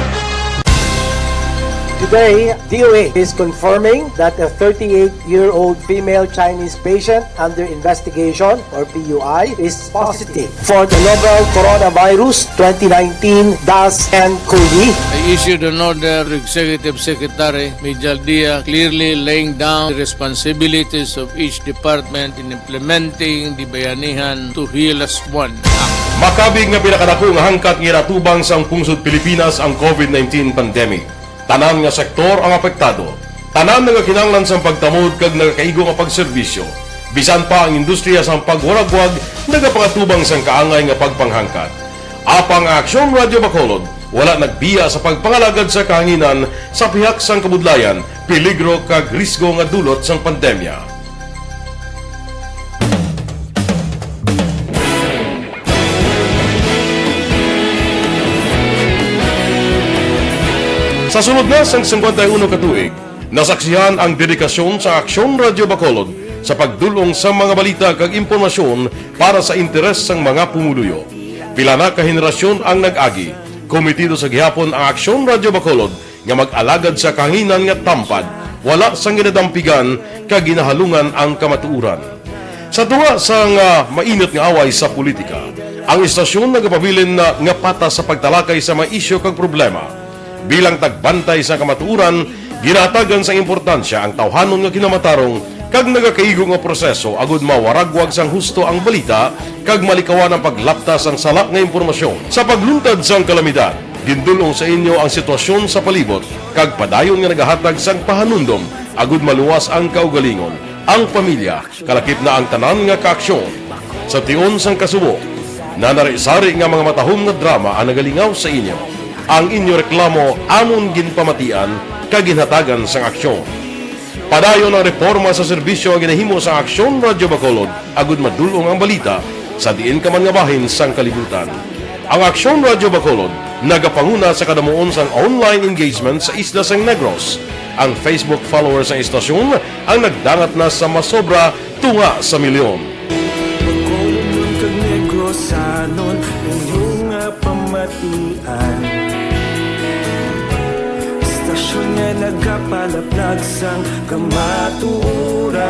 Today, D O A is confirming that a thirty-eight-year-old female Chinese patient under investigation, or P U I, is positive for the novel coronavirus twenty nineteen dash N cov. I issued an order to Executive Secretary Major Dia, clearly laying down the responsibilities of each department in implementing the Bayanihan to Heal As One Act. Makabig nga pinakadako nga hangkat nga ginatubang sang pungsod Pilipinas ang COVID nineteen pandemic. Tanan nga sektor ang apektado. Tanan nagakinahanglan sang pagtamod kag nagakaigo nga pagserbisyo. Bisan pa ang industriya sang pagwaragwag nagapangatubang sang kaangay nga pagpanghangkat. Apang ang Aksyon Radyo Bacolod wala nagbiya sa pagpangalagad sa kahanginan sa pihak sang kabudlayan, peligro kag risgo nga dulot sang pandemya. Sa sulod na sang singkwenta y uno ka tuig, nasaksihan ang dedikasyon sa Aksyon Radyo Bacolod sa pagdul-ong sa mga balita kag impormasyon para sa interes sang mga pumuluyo. Pila na ka henerasyon ang nag-agi, komitido sa gihapon ang Aksyon Radyo Bacolod nga mag-alagad sa kahanginan nga tampad, wala sang ginadampigan kag ginahalungan ang kamatuoran. Sa tunga sang, ah, mainit nga away sa politika, ang istasyon nagapabilin na nga patas sa pagtalakay sa mga isyu kag problema. Bilang tagbantay sa kamatuoran, ginahatagan sang importansya ang tawhanon nga kinamatarong kag nagakaigo nga proseso agud mawaragwag sang husto ang balita kag malikawan ang paglapta sang sala nga impormasyon. Sa pagluntad sang kalamidad, gindul-ong sa inyo ang sitwasyon sa palibot kag padayon nga nagahatag sang pahanumdom agud maluwas ang kaugalingon, ang pamilya, kalakip na ang tanan nga kaaksyon. Sa tion sang kasubo, nanari-sari nga mga matahom nga drama ang nagalingaw sa inyo. Ang inyo reklamo amon ginpamatian kag ginhatagan sang aksyon. Padayon ang reporma sa serbisyo nga ginahimo sang Aksyon Radyo Bacolod agud madul-ong ang balita sa diin ka man nga bahin sang kalibutan. Ang Aksyon Radyo Bacolod nagapanguna sa kadamuon sang online engagement sa isla sang Negros. Ang Facebook followers sang istasyon ang nagdangat na sa masobra tunga sa milyon. Bacolodnon kag Negrosanon, inyo nga pamatian. Istasyon nga nagapalaplag sang kamatuoran.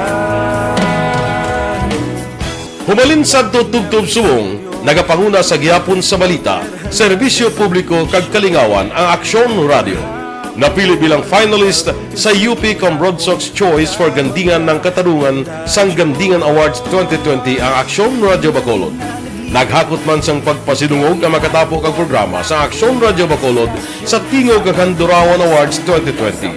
Hubalin sadto tubtob subong, nagapanguna sa gihapon sa balita, serbisyo publiko kag kalingawan ang Aksyon Radyo. Napili bilang finalist sa U P Cambronsox Choice for Gandingan ng Katarungan sang Gandingan Awards twenty twenty ang Aksyon Radyo Bacolod. Naghakot man sang pagpasidungog ang makatapo kag programa sa Aksyon Radyo Bacolod sa Tingog kag Handurawan Awards twenty twenty.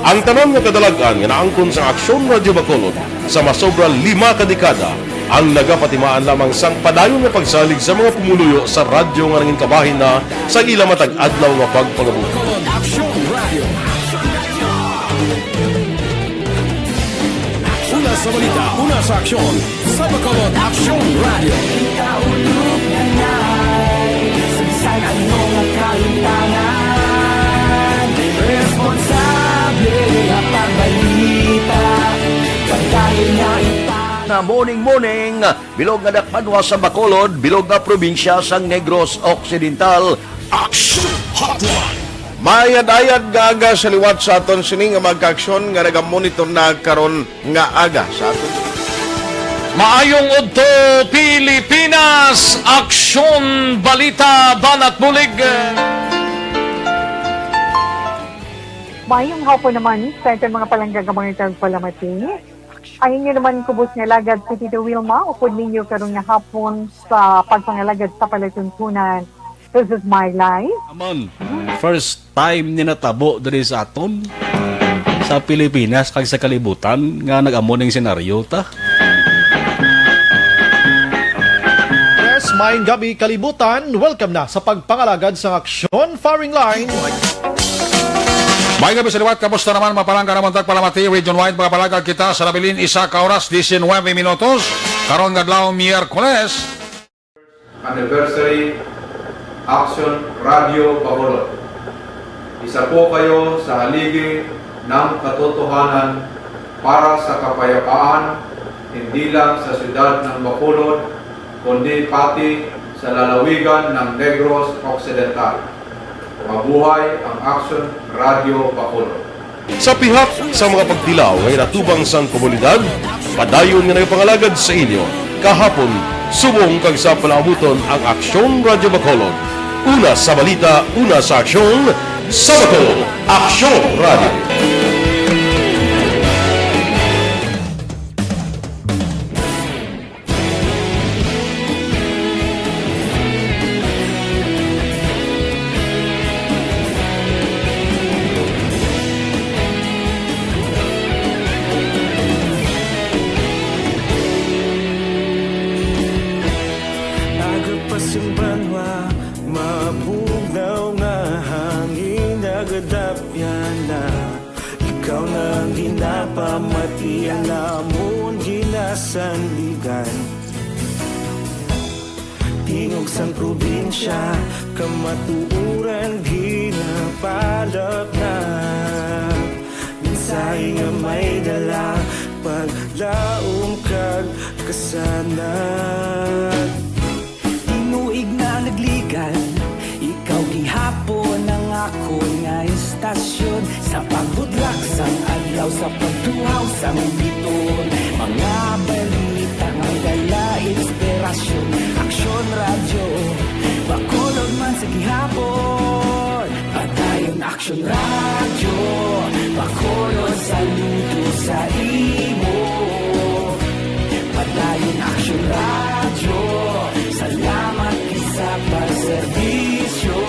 Ang tanan nga kadalag-an nga naangkon sang Aksyon Radyo Bacolod sa masobra lima ka dekada ang nagapatimaan lamang sang padayon nga pagsalig sa mga pumuluyo sa radyo nga nangin kabahin na sa ila matag adlaw nga pagpangabuhi. Bacolod Aksyon Radio. Una sa balita, una sa aksyon. Sa Bacolod Aksyon Radio. Kita ulog na nai, sa bisan ano nga kalimtangan. Responsable nga pagbalita, pagdali na ita. Na morning, morning. Bilog nga dakpanwa sa Bacolod, bilog nga probinsya sang Negros Occidental. Action Hotline. Maayad-ayad nga aga sa liwat sa aton sini nga mga kaaksyon nga nagamonitor na karon nga aga sa aton. Maayong udto, Pilipinas! Aksyon, balita, banat bulig. Maayong hapon naman sa aton mga palangga nga mga tagpalamati. Ang inyo naman kubos nga alagad si Tito Wilma, upod ninyo karon nga hapon sa pagpangalagad sa palatuntunan. This is my life. Amon, first time ni natabo diri sa aton, sa Pilipinas kag sa kalibutan nga nag-amo ning senaryo ta. Yes, maayong gabi kalibutan. Welcome na sa pagpangalagad sa aksyon firing line. Maayong gabi sa liwat. Kamusta naman, mapalangga naman tagpalamati, Region Wide, mga palagag kita sa nabilin, isa ka oras, diecinuebe minutos. Karon nga adlaw, Miyerkules. Anniversary Action Radio Bacolod. Isa po kayo sa haligi ng katotohanan para sa kapayapaan, hindi lang sa siyudad ng Bacolod, kundi pati sa lalawigan ng Negros Occidental. Mabuhay ang Action Radio Bacolod. Sa pihak sa mga pagtilaw nga ginatubang sang komunidad, padayon nga nagapangalagad sa inyo kahapon, subong kag sa palaabuton ang Aksyon Radyo Bacolod. Una sa balita, una sa aksyon, sa Bacolod, Aksyon Radyo. Iya namon ginasandigan. Tingog sang probinsya, kamatuoran ginapalapnag. Mensahe nga may dala, paglaom kag kasanag. Tinuig na nagligan, ikaw gihapon ang akon nga istasyon. Sa pagbudlak sang adlaw, sa pagtuhaw sang bituon, mga balita nga dala inspirasyon. Aksyon Radyo, Bacolod man sa gihapon. Padayon Aksyon Radyo, Bacolod, saludo sa imo. Padayon Aksyon Radyo, salamat gid sa pagserbisyo.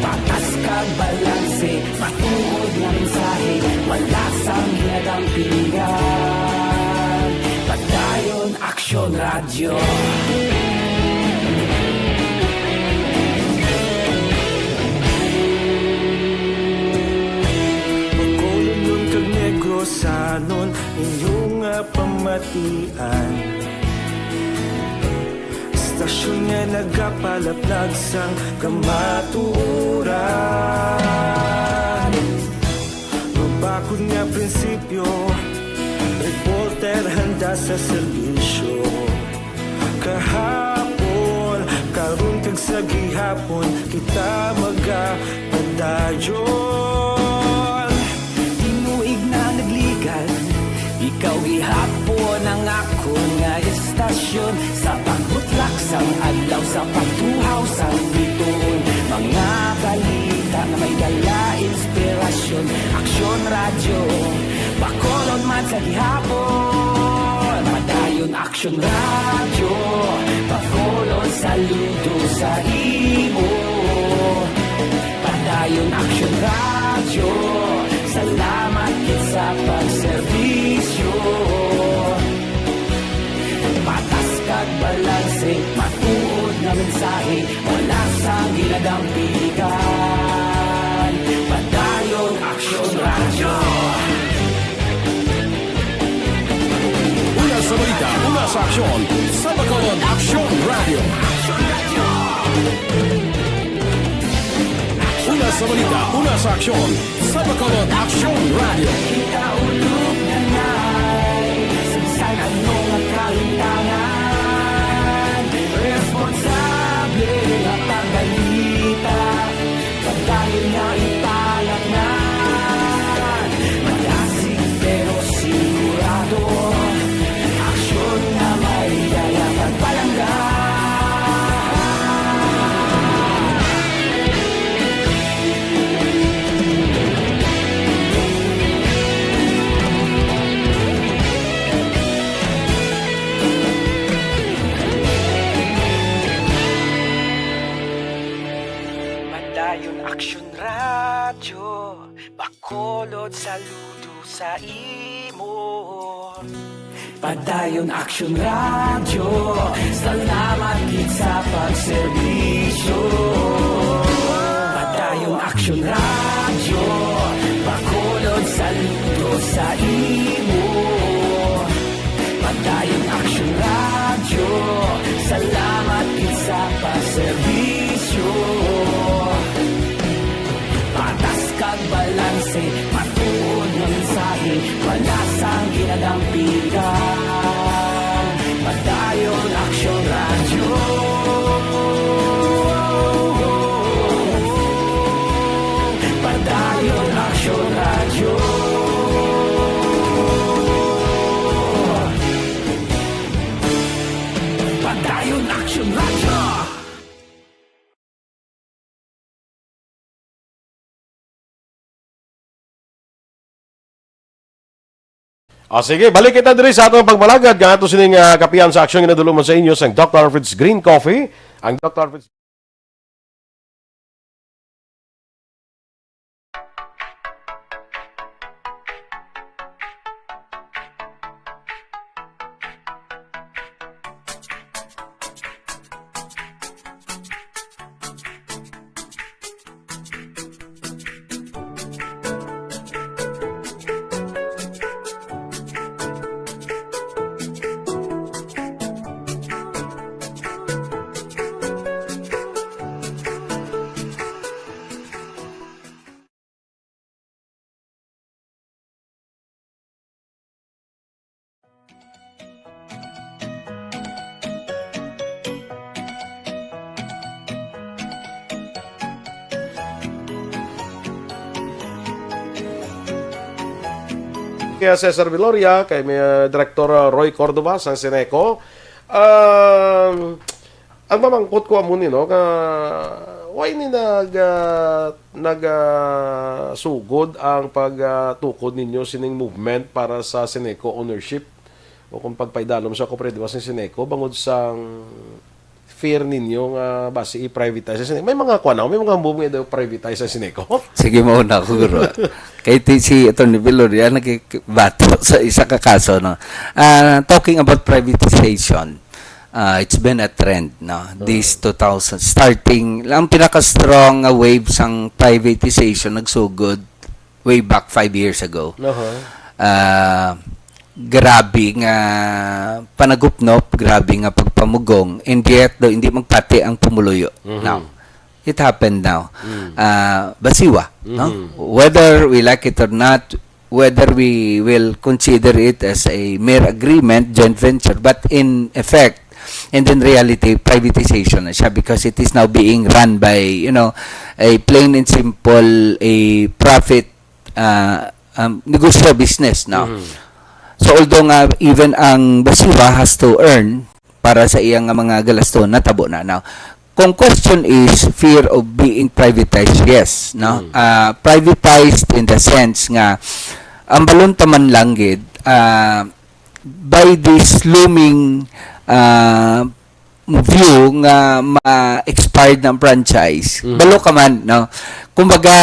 Patas kag balanse, matuod nga mensahe, wala sang ginadampingan. Padayon Aksyon Radyo. Bacolodnon kag Negrosanon, inyo nga pamatian. Istasyon nga nagapalapnag sang kamatuoran. Mabakod nga prinsipyo, reporter handa sa serbisyo. Kahapon, karon kag sa gihapon, kita magapadayon. Tinuig na nagligan, ikaw gihapon ang akon nga istasyon. Sa pagbutlak sang adlaw, sa pagtuhaw sang bituon, mga balita nga may dala inspirasyon. Aksyon Radyo, Bacolod man sa gihapon. Padayon Aksyon Radyo, Bacolod, saludo sa imo. Padayon Aksyon Radyo, salamat gid sa pagserbisyo. Patas kag balanse, matuod nga mensahe, wala sang ginadampigan. Padayon Aksyon Radyo. Una sa balita, una sa aksyon, sa Bacolod Aksyon Radyo. Una sa balita, una sa aksyon, sa Bacolod Aksyon Radyo. Kita ulog na nay, sa bisan ano nga kalimtangan, responsable nga pagbalita, paglayo nga ipalatnan. Malasig pero sigurado, aksyon nga may dala pagpalangga. Padayon Aksyon Radyo, Bacolod, saludo sa imo. Padayon Aksyon Radyo, salamat gid sa pagserbisyo. Padayon Aksyon Radyo, Bacolod, saludo sa imo. Padayon Aksyon Radyo, salamat gid sa pagserbisyo. Patas kag balanse, matuod nga mensahe, wala sang ginadampigan. Padayon Aksyon Radyo. Padayon Aksyon Radyo. Padayon Aksyon Radyo. O, sige, balik kita diri sa atong pagmalagad nga ato sining, ah, kapihan sa aksyon nga nadul-ong man sa inyo sang Doctor Alfred's Green Coffee. Ang Doctor Alfred's Cesar Viloria, kay may, uh, Director, uh, Roy Cordova sang Ceneco. Um, ang mamangkot ko amo ni, no, nga why ni nag, uh, nag, uh, sugod ang pag, uh, tukod ninyo sining movement para sa Ceneco ownership? O kung pagpaidalom sa ko, pre, di ba, sa Ceneco, bangod sang fear ninyo nga basi i-privatize sa Ceneco. May mga kuwan ako, may mga move nga daw privatize sa Ceneco. Sige, mauna ako, guro. Kay ti-, si Attorney Viloria, nagbato sa isa ka kaso, no? Ah, talking about privatization, ah, it's been a trend, no? This two thousand, starting, ang pinaka-strong nga wave sang privatization nagsugod way back five years ago. Aha. Ah, grabe nga panagupnop, grabe nga pagpamugong, and yet daw hindi magpati ang pumuluyo. Mhm. Now, it happened now. Mm. Ah, basiwa, no? Mhm. Whether we like it or not, whether we will consider it as a mere agreement, joint venture, but in effect, and in reality, privatization na siya because it is now being run by, you know, a plain and simple, a profit, uh, um, negosyo, business, no? Mhm. So, although nga even ang basiwa has to earn para sa iya nga mga galaston, natabo na. Now, kung question is fear of being privatized, yes, no? Mm. Ah, privatized in the sense nga ang balon taman lang gid, ah, by this looming, ah, view nga ma-expired ng franchise. Mhm. Balo ka man, no? Kumbaga,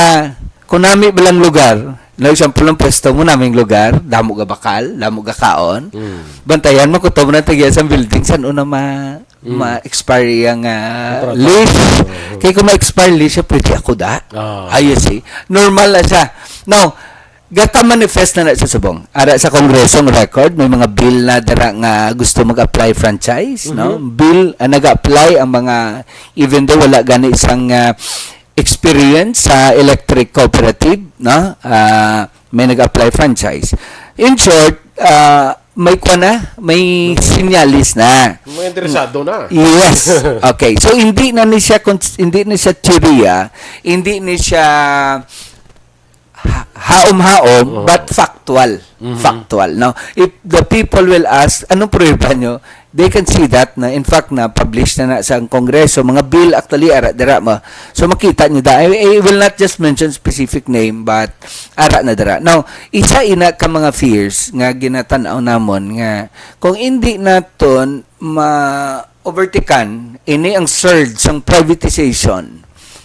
kung nami ba lang lugar, no, example ng pwesto mo, naming lugar, damo ga bakal, damo ga kaon, Mm. bantayan mo, kutob na tagiya sa building, san una ma-, Mm. ma-expire yang, ah, Kontrata. Lease. Oo. Kaya kung ma-expire lease, siya, pwede ako da. Ah. Ah, you see? Normal na siya. Now, gaka-manifest na na sa subong. Ara sa Kongreso ang record, may mga bill na dara nga gusto mag-apply franchise, no? Mhm. Bill, ah, nag-apply ang mga, even though wala gani sang, ah, experience sa electric cooperative, no? Ah, may nag-apply franchise. In short, ah, may kwa na, may sinyalis na. May interesado na. Yes. Okay. So, hindi na ni siya cons-, hindi ni siya teorya, hindi ni siya ha-, haom-haom, Oo. but factual. Mhm. Factual, no? If the people will ask, "Anong pruweba nyo?" They can see that na, in fact, na-publish na na sa Kongreso, mga bill actually, ara, dira mo. So, makita nyo da. I, I will not just mention specific name, but ara na dira. Now, isa ina ka mga fears nga ginatanaw namon nga kung hindi naton ma-overtikan, ini ang surge sang privatization.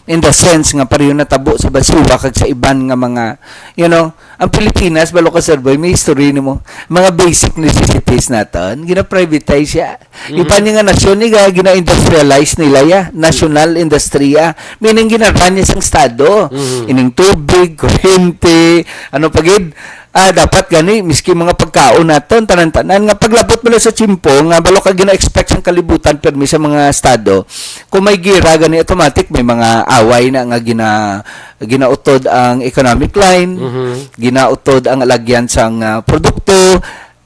In the sense nga pareho natabo sa Basiwa kag sa iban nga mga, you know, ang Pilipinas, balo ka, Sir Boy, may history nimo. Mga basic necessities naton, gina-privatize siya. Mhm. Iban niya nga nasyon, ni, ga-, gina-industrialize nila ya. National industriya. Meaning, ginaran niya sang Estado. Mhm. Ining tubig, kuryente, ano pa gid. Ah, dapat gani, miski mga pagkaon naton, tanan-tanan, nga paglabot mo na sa tiyempo, nga balo ka gina-expect sang kalibutan, permi sa mga Estado, kung may gira gani, automatic, may mga away na nga gina-, ginautod ang economic line, Mhm. ginautod ang alagyan sang, ah, produkto,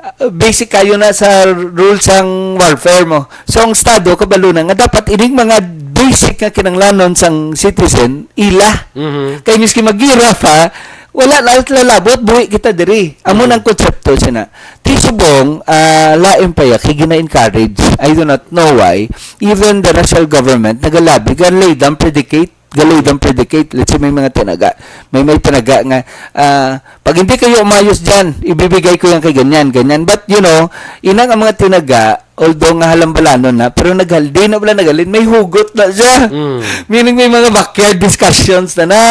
ah, basic kayo na sa rules sang warfare mo. So, ang Estado, kabalo na nga dapat ining mga basic nga kinanglanon sang citizen, ila. Mhm. Kay miski magira pa, wala na lalabot, buhi kita diri. Amo Mhm. nang konsepto siya na. Ti subong, ah, lain pa ya, kay gina-encourage. I do not know why. Even the national government, nagalabi, ga-lay down predicate, ga-lay down predicate. Let's say, may mga tinaga. May, may tinaga nga, ah, "Pag hindi kayo umayos dyan, ibibigay ko yan kay ganyan, ganyan." But, you know, inang ang mga tinaga, although nga halambalanon na, pero naghaldi na wala naghalin, may hugot na siya. Mm. Meaning, may mga backyard discussions na na.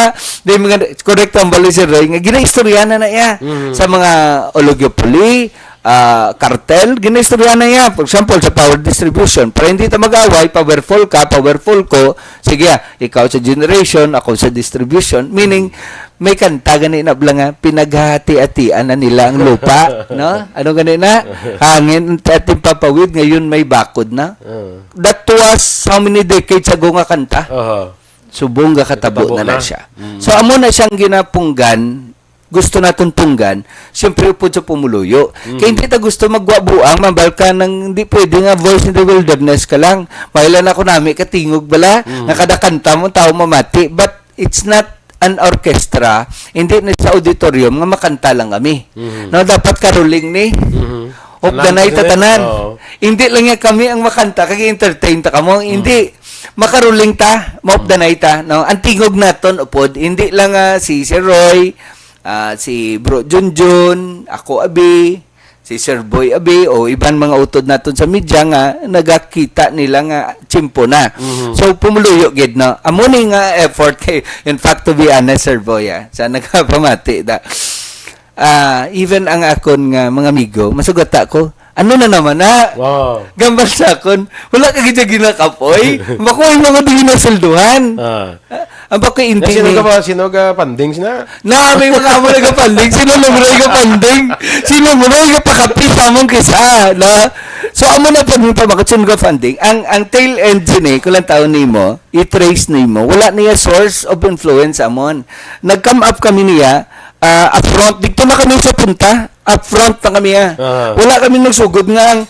May mga, correct ang bali si Roy, nga ginaistorya na na iya Mm. sa mga oligopoly, ah, cartel, ginaistorya na iya. For example, sa power distribution, para hindi ta mag-away, powerful ka, powerful ko, sige, ah, ikaw sa generation, ako sa distribution. Meaning, may kanta gani na bala nga, "Pinaghahati-hatian na nila ang lupa," no? Ano gani na? "Hangin at timpapawid, ngayon may bakod na." Ah. That was how many decades ago nga kanta? Aha. Subong ga katabo Katabo na na na. siya. Mm. So, amo na siyang ginapunggan, gusto naton punggan, siyempre upod sa pumuluyo. Mm. Kay hindi ta gusto magwa buang, mambal ka nang hindi pwede nga voice in the wilderness ka lang. Maila na ako nami katingog bala, Mm. nga kada kanta mo, tao mamati. But it's not an orkestra, hindi ni sa auditorium nga makanta lang kami. Mhm. No, dapat caroling ni. Mhm. Of the night, tanan. Oo. Hindi lang niya kami ang makanta, kag entertain ta kamo. Mm. Hindi, makaruling ta, ma-, of the night ta, no? Ang tingog naton, upod, hindi lang, ah, si Sir Roy, ah, si Bro Junjun, ako abi, si Sir Boy abi, o iban mga utod naton sa media nga nagakita nila nga tiyempo na. Mhm. So, pumuluyo gid, no? Amo ni nga effort kay, in fact, to be honest, Sir Boy, ah, sa nagapamati da. Ah, even ang akon nga mga amigo, masugata ko, "Ano na naman na?" Wow. Gambal sa akon, "Wala ka gid ginakapoy? Bako ay mga di nasulduhan." Ah. Ah, ang bako Nga, hindi sino ni ka ba? Sino ka funding sina? Na, may mga amo nagapanding. Sino naman nagapanding? Sino mo na yung pakapit sa among kisa? Na? So, amo na pag yung pamakot, sino ka funding? Ang, ang tail end sini, kung lang taon nimo, i-trace nimo, wala niya source of influence amon. Nag-come up kami niya, ah, upfront. Dito na kami sa punta. Upfront na kami, ah. Aha. Wala kami nagsugod nga ang,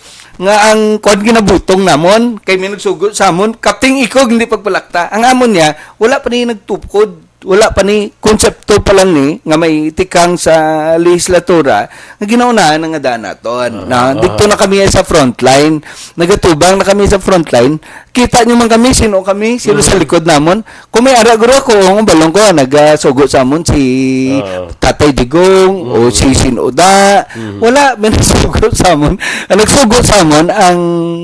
nga ang kwan ginabutong namon. Kay may nagsugod sa amon, kapting ikog, hindi pagpalakta. Ang amon niya, wala pa niya nagtukod. Wala pa ni konsepto pa lang ni nga may tikang sa lehislatura nga ginaunahan na nga daan naton. Aha, Na, aha. Dito na kami sa frontline. Nagatubang na kami sa frontline. Kita nyo man kami, sino kami, sino sa Mhm. likod namon. Kung may ara guro ako, ang balong ko, nagasugo sa amon si Oo. Tatay Digong o Mhm. si Sinoda. Mhm. Wala, may nagsugo sa amon. Ang nagsugo sa amon, ang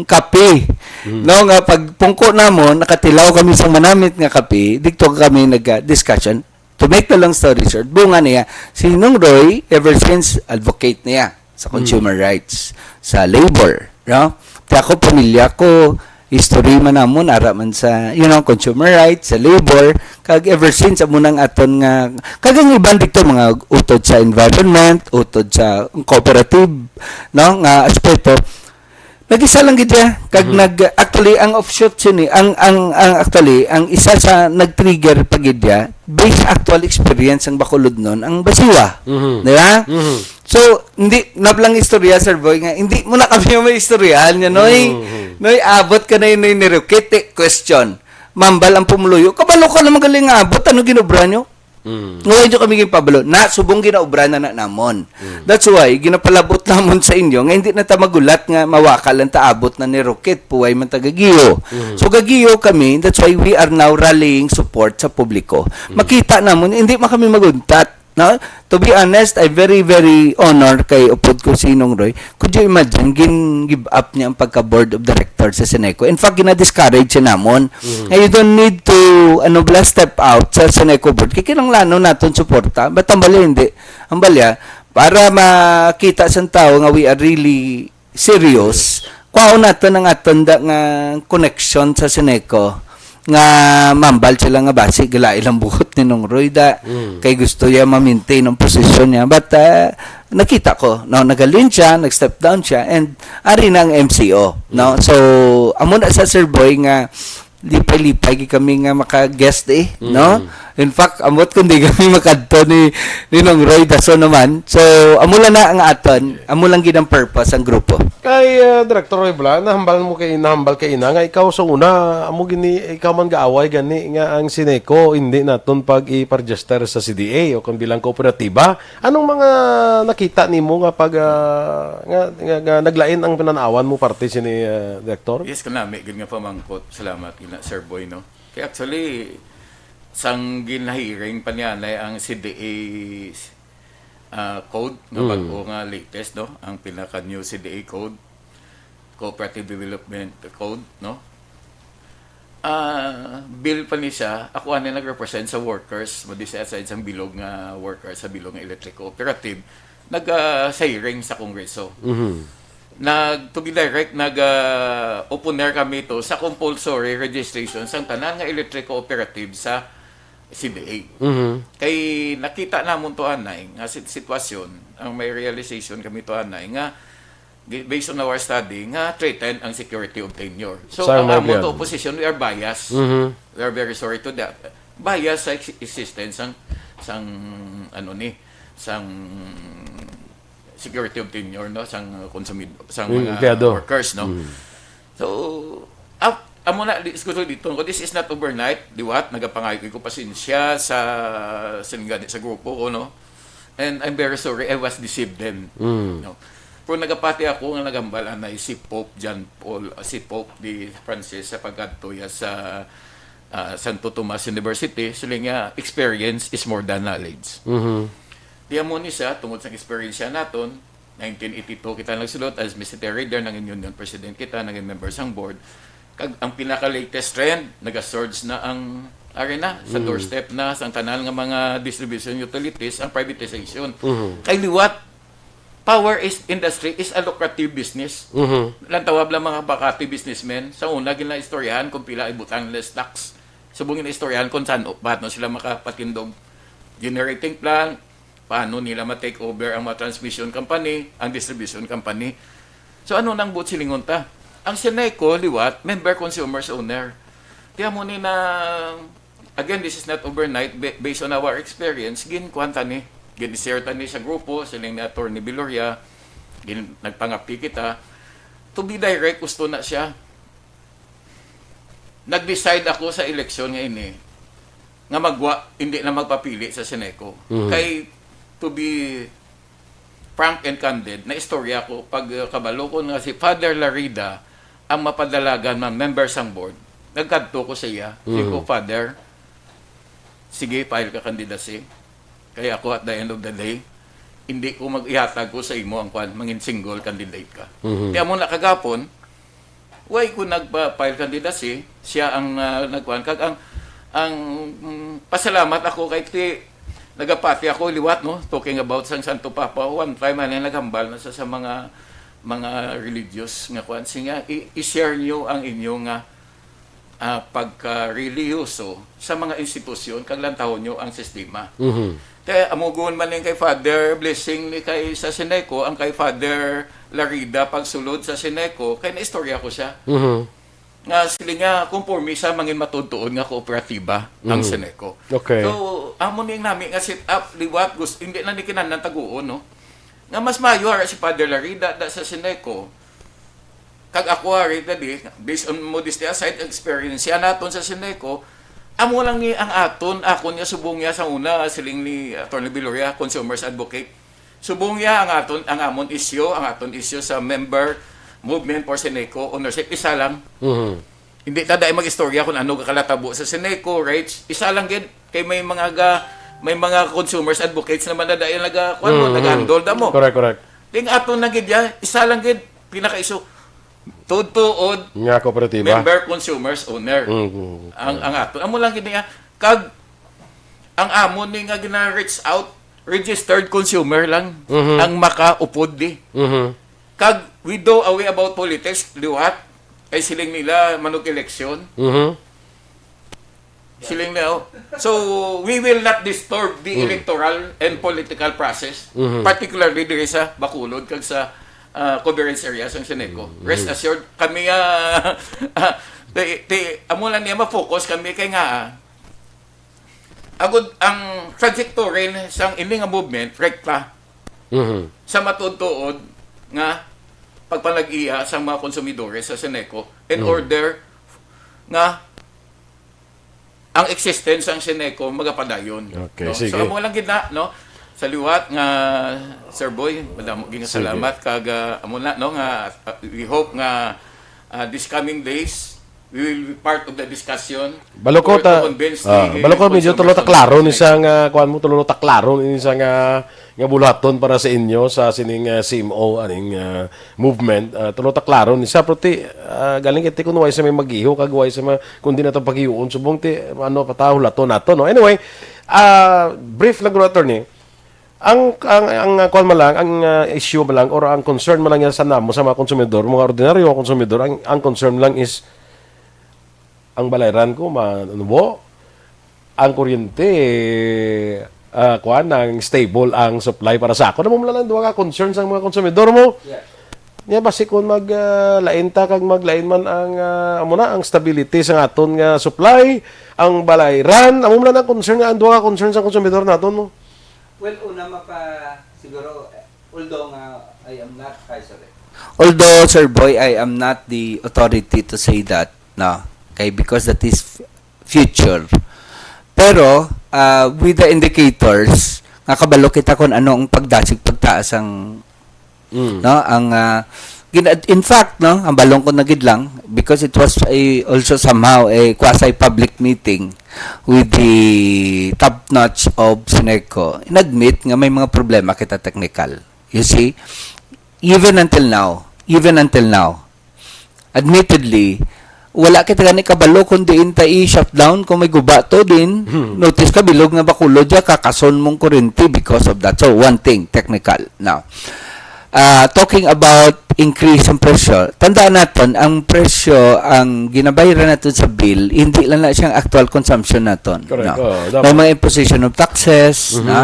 kape. Mhm. No, nga pagpungko namon, nakatilaw kami sa manamit nga kape, dito kami nag-discussion. To make the long story short, bunga niya, si Nong Roy, ever since, advocate niya sa Mm. consumer rights, sa labor, no? Kaya ako, pamilya ko, history man namon, ara man sa, you know, consumer rights, sa labor, kag ever since, amo nang aton nga, kag ang iban dito, mga utod sa environment, utod sa cooperative, no, nga aspeto, nag-isa lang gid siya. Kag Mhm. nag-, actually, ang offshoot sini, ang, ang, ang, actually, ang isa sa nag-trigger pa gid siya, based actual experience ang Bacolod noon, ang Basiwa. Mhm. Di ba? Mhm. So, hindi, nablang istorya, Sir Boy, nga, hindi mo na kami may istoryahan niya, Noy. Mhm. Noy, abot ka na yun, Noy, nirukit, eh, question. Mambal ang pumuluyo. Kabalo ka naman galing nga abot, ano ginobra nyo? Mm. Nga wala nyo kami ginpabalo. Na, subong ginaobra na na namon. Mm. That's why, ginapalabot namon sa inyo nga hindi na ta magulat nga mawakal ang taabot na ni Rocket, puway man taga Gio. Mm. So, gagiyo kami, that's why we are now rallying support sa publiko. Mm. Makita namon, hindi man kami maguntat. No? To be honest, I'm very, very honored kay upod ko si Nong Roy. Could you imagine, gin-give up niya ang pagka-board of director sa Seneco? In fact, gina-discourage siya namon. Mm. Nga you don't need to, ano bala, step out sa Seneco board. Kaya kinahanglanon naton suporta. But ang bali, hindi. Ang balya, para makita sa tao nga we are really serious, kwaon naton ang aton da nga connection sa Seneco nga mambal sila nga basi gila ilang buhot ni Nong Roy da. Mm. Kay gusto niya ma-maintain ang posisyon niya. But, ah, nakita ko, no, nagalin siya, nag-step down siya, and ari na ang M C O, no? Mm. So, amo na sa Sir Boy nga lipay-lipay gid kami nga maka-guest, eh, Mm. no? In fact, ambot kung di kami makadto ni, ni Nong Roy Dason naman. So, amo lang na ang aton, amo lang gid ang purpose ang grupo. Kay, ah, Director Roy Bla, nahambal mo kay, nahambal kay ina nga ikaw sa una, amo gini, ikaw man gaaway gani nga ang Seneco hindi naton pag-i-register sa C D A o kung bilang kooperatiba. Anong mga nakita nimo nga pag, ah, nga, nga, nga naglain ang pinanawan mo parte sini, ah, Director? Yes, kanami gid nga pamangkot. Salamat gina, Sir Boy, no? Kay actually, sang ginahearing pa niya na ang C D A, ah, code nga Mm. bag-o nga latest, no? Ang pinaka new C D A code, Cooperative Development Code, no? Ah, bill pa ni siya, ako ani nag-represent sa workers, mo di sa side sang bilog nga workers sa bilog nga electric cooperative, nag, ah, sa hearing sa Kongreso. Mhm. Nag, to be direct, nag, ah, opponer kami to sa compulsory registration sang tanan nga electric cooperative sa C D A. Mhm. Kay nakita namon to anay nga sit-, sitwasyon, ang may realization kami to anay nga gi-, based on our study, nga threatened ang security of tenure. So, Sir ang amo Marlian. To opposition, we are biased. Mhm. We are very sorry to that. Bias sa ex-, existence sang, sang, ano ni, sang security of tenure, no, sang consumid-, sang Yung mga empleyado. Workers, no. Mhm. So, ap-, Amo na, di, siguro dito, no, this is not overnight, liwat, nagapangayo ko pasensya sa, sa, sa grupo ko, no? And I'm very sorry, I was deceived then. Mm. No? Pero nagapati ako nga nagambal anay si Pope John Paul, ah, si Pope di Francis sa pagkadto ya sa, ah, Santo Tomas University, siling niya, "Experience is more than knowledge." Mhm. Di amo ni siya, tungod sa experience naton, nineteen eighty-two kita nagsulod, as Mister Reader, nangin union president kita, nangin member sang board. Kag ang pinaka-latest trend, naga-surge na ang arena, sa Mm. doorstep na, sa tanan nga mga distribution utilities, ang privatization. Mhm. Kay liwat, power is, industry is a lucrative business. Mhm. Lantawab lang mga Makati businessmen, sa una, ginaistoryahan kung pila ibutang nila tax. Subong ginaistoryahan kung saan, paano sila makapatindog generating plant, paano nila ma-take over ang mga transmission company, ang distribution company. So, ano nang buot silingon ta? Ang Ceneco, liwat, member consumers owner. Kaya mo ni na, again, this is not overnight, ba-, based on our experience, ginkuhan ta ni, gin-share ta ni sa grupo, siling ni Attorney Viloria, gin, nagpangapti kita. To be direct, gusto na siya. Nag-decide ako sa eleksyon nga ini nga magwa, hindi na magpapili sa Ceneco. Mhm. Kay, to be frank and candid, na istorya ko pag, uh, kabalo ko nga si Father Larida ang mapadalagan ng member sang board. Nagkadto ko sa iya. Sige ko, Mhm. "Father, sige, file ka candidacy. Kaya ako, at the end of the day, hindi ko mag-ihatag ko sa imo ang kwan, mangin single candidate ka." Mhm. Kaya mo na kagapon, why ko nagpa-file candidacy? Siya ang, ah, nagkuan. Kag ang, ang, mm, pasalamat ako kay ti, nagapati ako liwat, no? Talking about sang Santo Papa, one time, ano, naghambal na sa, sa mga, mga religious nga kuan. Siya nga, i-, i-share niyo ang inyo nga, ah, pagka-relihiyoso sa mga institusyon, kag lantawon niyo ang sistema. Mhm. Kaya amugon man ning kay Father Blessing ni kay sa Ceneco, ang kay Father Larida pagsulod sa Ceneco, kay naistorya ko siya. Mhm. Nga sila nga, konforme sa mangin matuod-tuod nga kooperatiba ang Mhm. Ceneco. Okay. So, amo ni ang nami nga set up, liwat, gusto, hindi na ni kinahanglan taguon, no? Nga mas maayo ara si Father Larida da sa Ceneco. Kag ako, ari, dali, based on modesty aside, experience siya naton sa Ceneco, amo lang ni ang aton, akon nga subong niya sa una, siling ni Attorney Viloria, consumers advocate. Subong niya ang aton, ang amon issue, ang aton issue sa member movement for Ceneco ownership, isa lang. Mhm. Hindi ta dai mag-istorya kung ano ka kalatabo sa Ceneco, rights. Isa lang gid, kay may mga ga-, may mga consumers advocates naman na dai naga, kuwan mo, Mhm. nag-handle da mo. Correct, correct. Ding ato na gid ya, isa lang gid, pinaka-issue. Tuod-tuod, Nga kooperatiba. Member consumers owner. Mhm. Ang, ang ato. Amo lang gid niya. Kag, ang amo ni nga gina-reach out, registered consumer lang Mhm. ang makaupod di. Mhm. Kag, we do away about politics, liwat, kay siling nila, manug eleksyon. Mhm. Siling na, oh. So, we will not disturb the Mm. electoral and political process, Mhm. particularly diri sa Bacolod kag sa, ah, coverage area sang Ceneco. Mm. Rest assured, kami, ah, ah, ti, ti, amo lang niya ma-focus kami kay nga, ah, agud ang trajectory sang ini nga movement, rekta Mhm. sa matuod-tuod nga pagpanag-iya sa mga konsumidores sa Ceneco in Mm. order nga ang existence sang Ceneco magapadayon. Okay, No? sige. So, amo lang gid na, no? Sa liwat nga, Sir Boy, madamo gid nga Sige. salamat kag, ah, amo na, no, nga, ah, we hope nga, ah, this coming days we will be part of the discussion Balo ko for, ta, to convince ah, the balo ko medyo consumers tulo ta of klaro ni Ceneco. sa nga kuan mo, tulo ta klaro ni sa nga, nga buluhaton para sa inyo sa sining, ah, C M O aning, ah, movement. Ah, tulo ta klaro ni sa, pero ti, ah, galing kay ti kun way sa may magiho kag way sa ma-, kun di na to paghiuon subong ti ano pa ta hulaton nato, no? Anyway, ah, brief lang guro, attorney. Ang, ang, ang, ah, kuan man lang, ang, ah, issue man lang or ang concern man lang yan sa namo sa mga konsumidor, mga ordinaryo nga konsumidor, ang, ang concern lang is ang balayran ko manubo, ang kuryente, ah, kuan, ang stable ang supply para sa ako. Amo lang duha ka concern sang mga konsumidor mo. Yeah. Nya basi kung mag, ah, lain ta kag maglain man ang, ah, amo na, ang stability sa aton nga supply, ang balayran, amo man ang concern nga ang duha ka concern sa konsumidor naton mo. Well, una mapa, siguro, eh, although nga I am not, ay, sorry. Although, Sir Boy, I am not the authority to say that, no? Okay, because that is f-, future. Pero, ah, with the indicators, nga kabalo kita kung ano ang pagdasig pagtaas ang, Mm. no, ang, ah, gina-, in fact, no, ang balong ko na gid lang, because it was a, also somehow a quasi-public meeting with the top notch of Seneco, in-admit nga may mga problema kita technical. You see, even until now, even until now, admittedly, wala kita gani kabalo kung diin ta i-shutdown, kung may guba to din. Hmm. Notice ka, bilog nga Bacolod dya, kakason mong kuryente because of that. So, one thing, technical. Now, ah, talking about increase ng presyo, tandaan naton, ang presyo, ang ginabayaran naton sa bill, hindi lang na siyang actual consumption naton. Correct. No? Oh, dapat. May mga imposition of taxes, Mhm. na,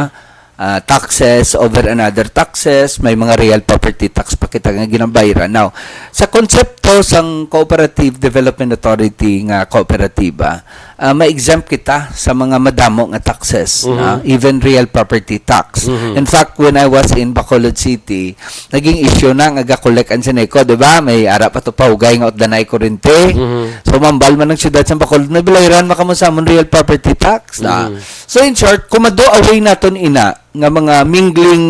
ah, taxes over another taxes, may mga real property tax pa kita nga ginabayaran. Now, sa konsepto sang Cooperative Development Authority nga kooperatiba, ah, ma-exempt kita sa mga madamo nga taxes, Mhm. ah, even real property tax. Mhm. In fact, when I was in Bacolod City, naging issue na nga ga-collect ang Seneco, di ba? May ara pa to pahugay nga utdanay kurente. Mhm. So, mambal man ang siyudad sa Bacolod, nabilayran makamusamon real property tax na. Mhm. So, in short, kung mado away naton ina, nga mga mingling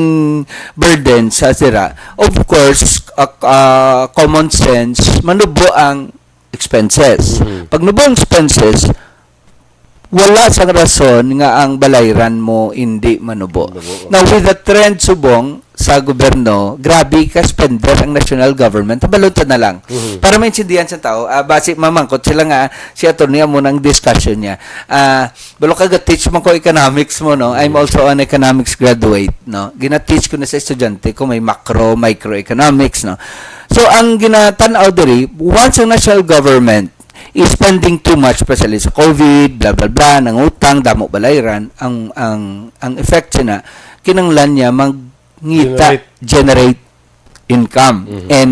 burden sa sira, of course, ah, ah, common sense, manubo ang expenses. Mhm. Pag nubo ang expenses, wala sang rason nga ang balayran mo hindi manubo. Manubo. Now, with the trend subong sa gobyerno, grabe ka spender ang national government. Balunta na lang. Mhm. Para maintindihan sa tao, ah, basi mamangkot sila nga si attorney amo nang discussion niya. Ah, Balo ka, ga-teach man ko economics mo, no? I'm Mm. also an economics graduate, no? Gina-teach ko na sa estudyante ko, may macro, microeconomics, no? So, ang ginatan-aw diri, once ang national government is spending too much, especially sa COVID, blah, blah, blah, nangutang, damo balayran, ang, ang, ang effect siya na, kinanglan niya mangita, Generate. generate income Mhm. in,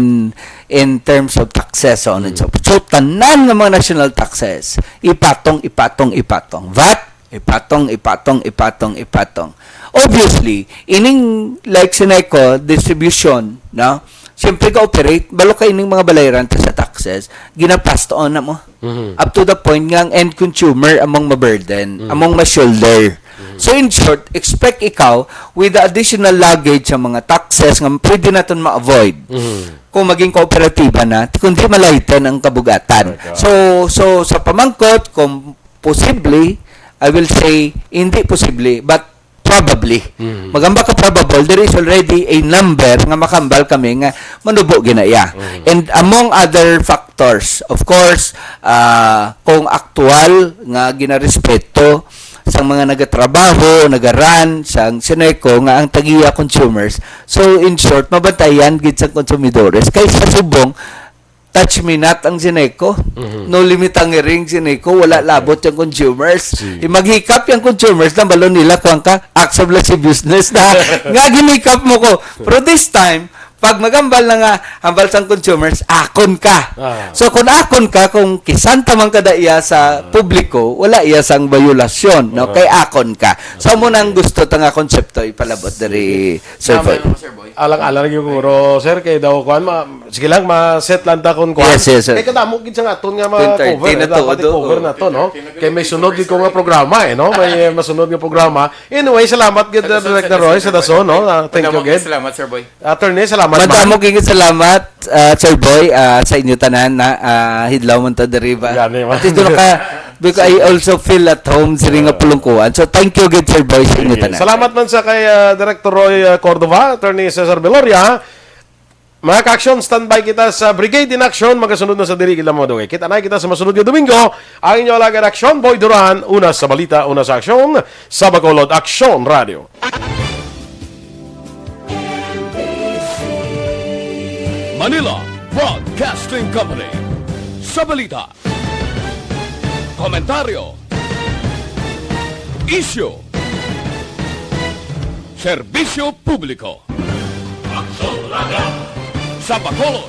in terms of taxes, so on and so Mhm. forth. So, tanan nga mga national taxes, ipatong, ipatong, ipatong. vat, ipatong, ipatong, ipatong, ipatong. Obviously, ining, like, Seneco distribution, no? Siyempre, ka-operate, balo ka ining mga balayran ta sa taxes, gina-pass on na mo. Mhm. Up to the point nga ang end consumer among ma-burden, Mhm. among ma-shoulder. Mhm. So, in short, expect ikaw with the additional luggage sa mga taxes nga pwede naton ma-avoid Mhm. kung maging kooperatiba na, kundi ma-lighten ang kabugatan. Correct. So, so sa pamangkot, kung posible, I will say, hindi posible, but probably. Mhm. Magamba ka probable, there is already a number nga makambal kami nga manubo ginaya. Mhm. And among other factors, of course, ah, kung aktual nga ginarespeto sang mga nagatrabaho, nagaran sang Seneco nga ang tagiya consumers. So, in short, mabantayan gid sang konsumidores. Kay sa subong, touch me not ang Seneco. Mhm. No limit ang hearing Seneco, wala Okay. labot yung consumers. Si. Yung maghikap yung consumers, nang balon nila, kuwang ka, acts of lasciviousness na, nga ginikap mo ko. Pero this time, pag magambal na nga, hambal sang consumers, akon ka. Ah. So, kung akon ka, kung kisan ta man kada iya sa Ah. publiko, wala iya sang bayolasyon, no? Ah. Kay akon ka. So, amo na ang gusto ta nga konsepto ipalabot Sige. diri, Sir Tama Boy. naman, Sir Boy. Alang-alang lagi ko, guro, sir, kay daw, kuwan, ma-, sige lang, ma-set lang ta kung kuwan. Yes, yes, sir. Kay kadamo gid sa nga aton nga Ten thirty ma-cover, na eh, to, dapat do. i-cover na to, no? Ten thirty na to. Kay may sunod gid ko nga programa, eh, no? May, eh, masunod nga programa. Anyway, salamat gid, Sa dason, Director sa Roy, sa dason, dason, Sir Boy. no? Ah, thank you Madamo gid. salamat, Sir Boy. Attorney, salamat, Madamo ma'am. gid salamat, ah, Sir Boy, ah, sa inyo tanan na, ah, hidlaw man ta diri ba? Gani, ma'am. At least doon ka, because I also feel at home sa ring nga Ah. pulungkuan. So, thank you gid, Sir Boy, sa inyo Sige. tanan. Salamat man sa kay, ah, Director Roy, ah, Cordova, Attorney Cesar Veloria. Mga ka-aksyon, standby kita sa Brigade in Action. Magasunod na sa diri, kita, mga dugay. Kita na kita sa masunod nga Domingo. Ang inyo alagad, Aksyon Boy Duran. Una sa balita, una sa aksyon, sa Bacolod Aksyon Radio. Manila Broadcasting Company. Sa balita, komentaryo, isyu, serbisyo publiko. Sa Bacolod,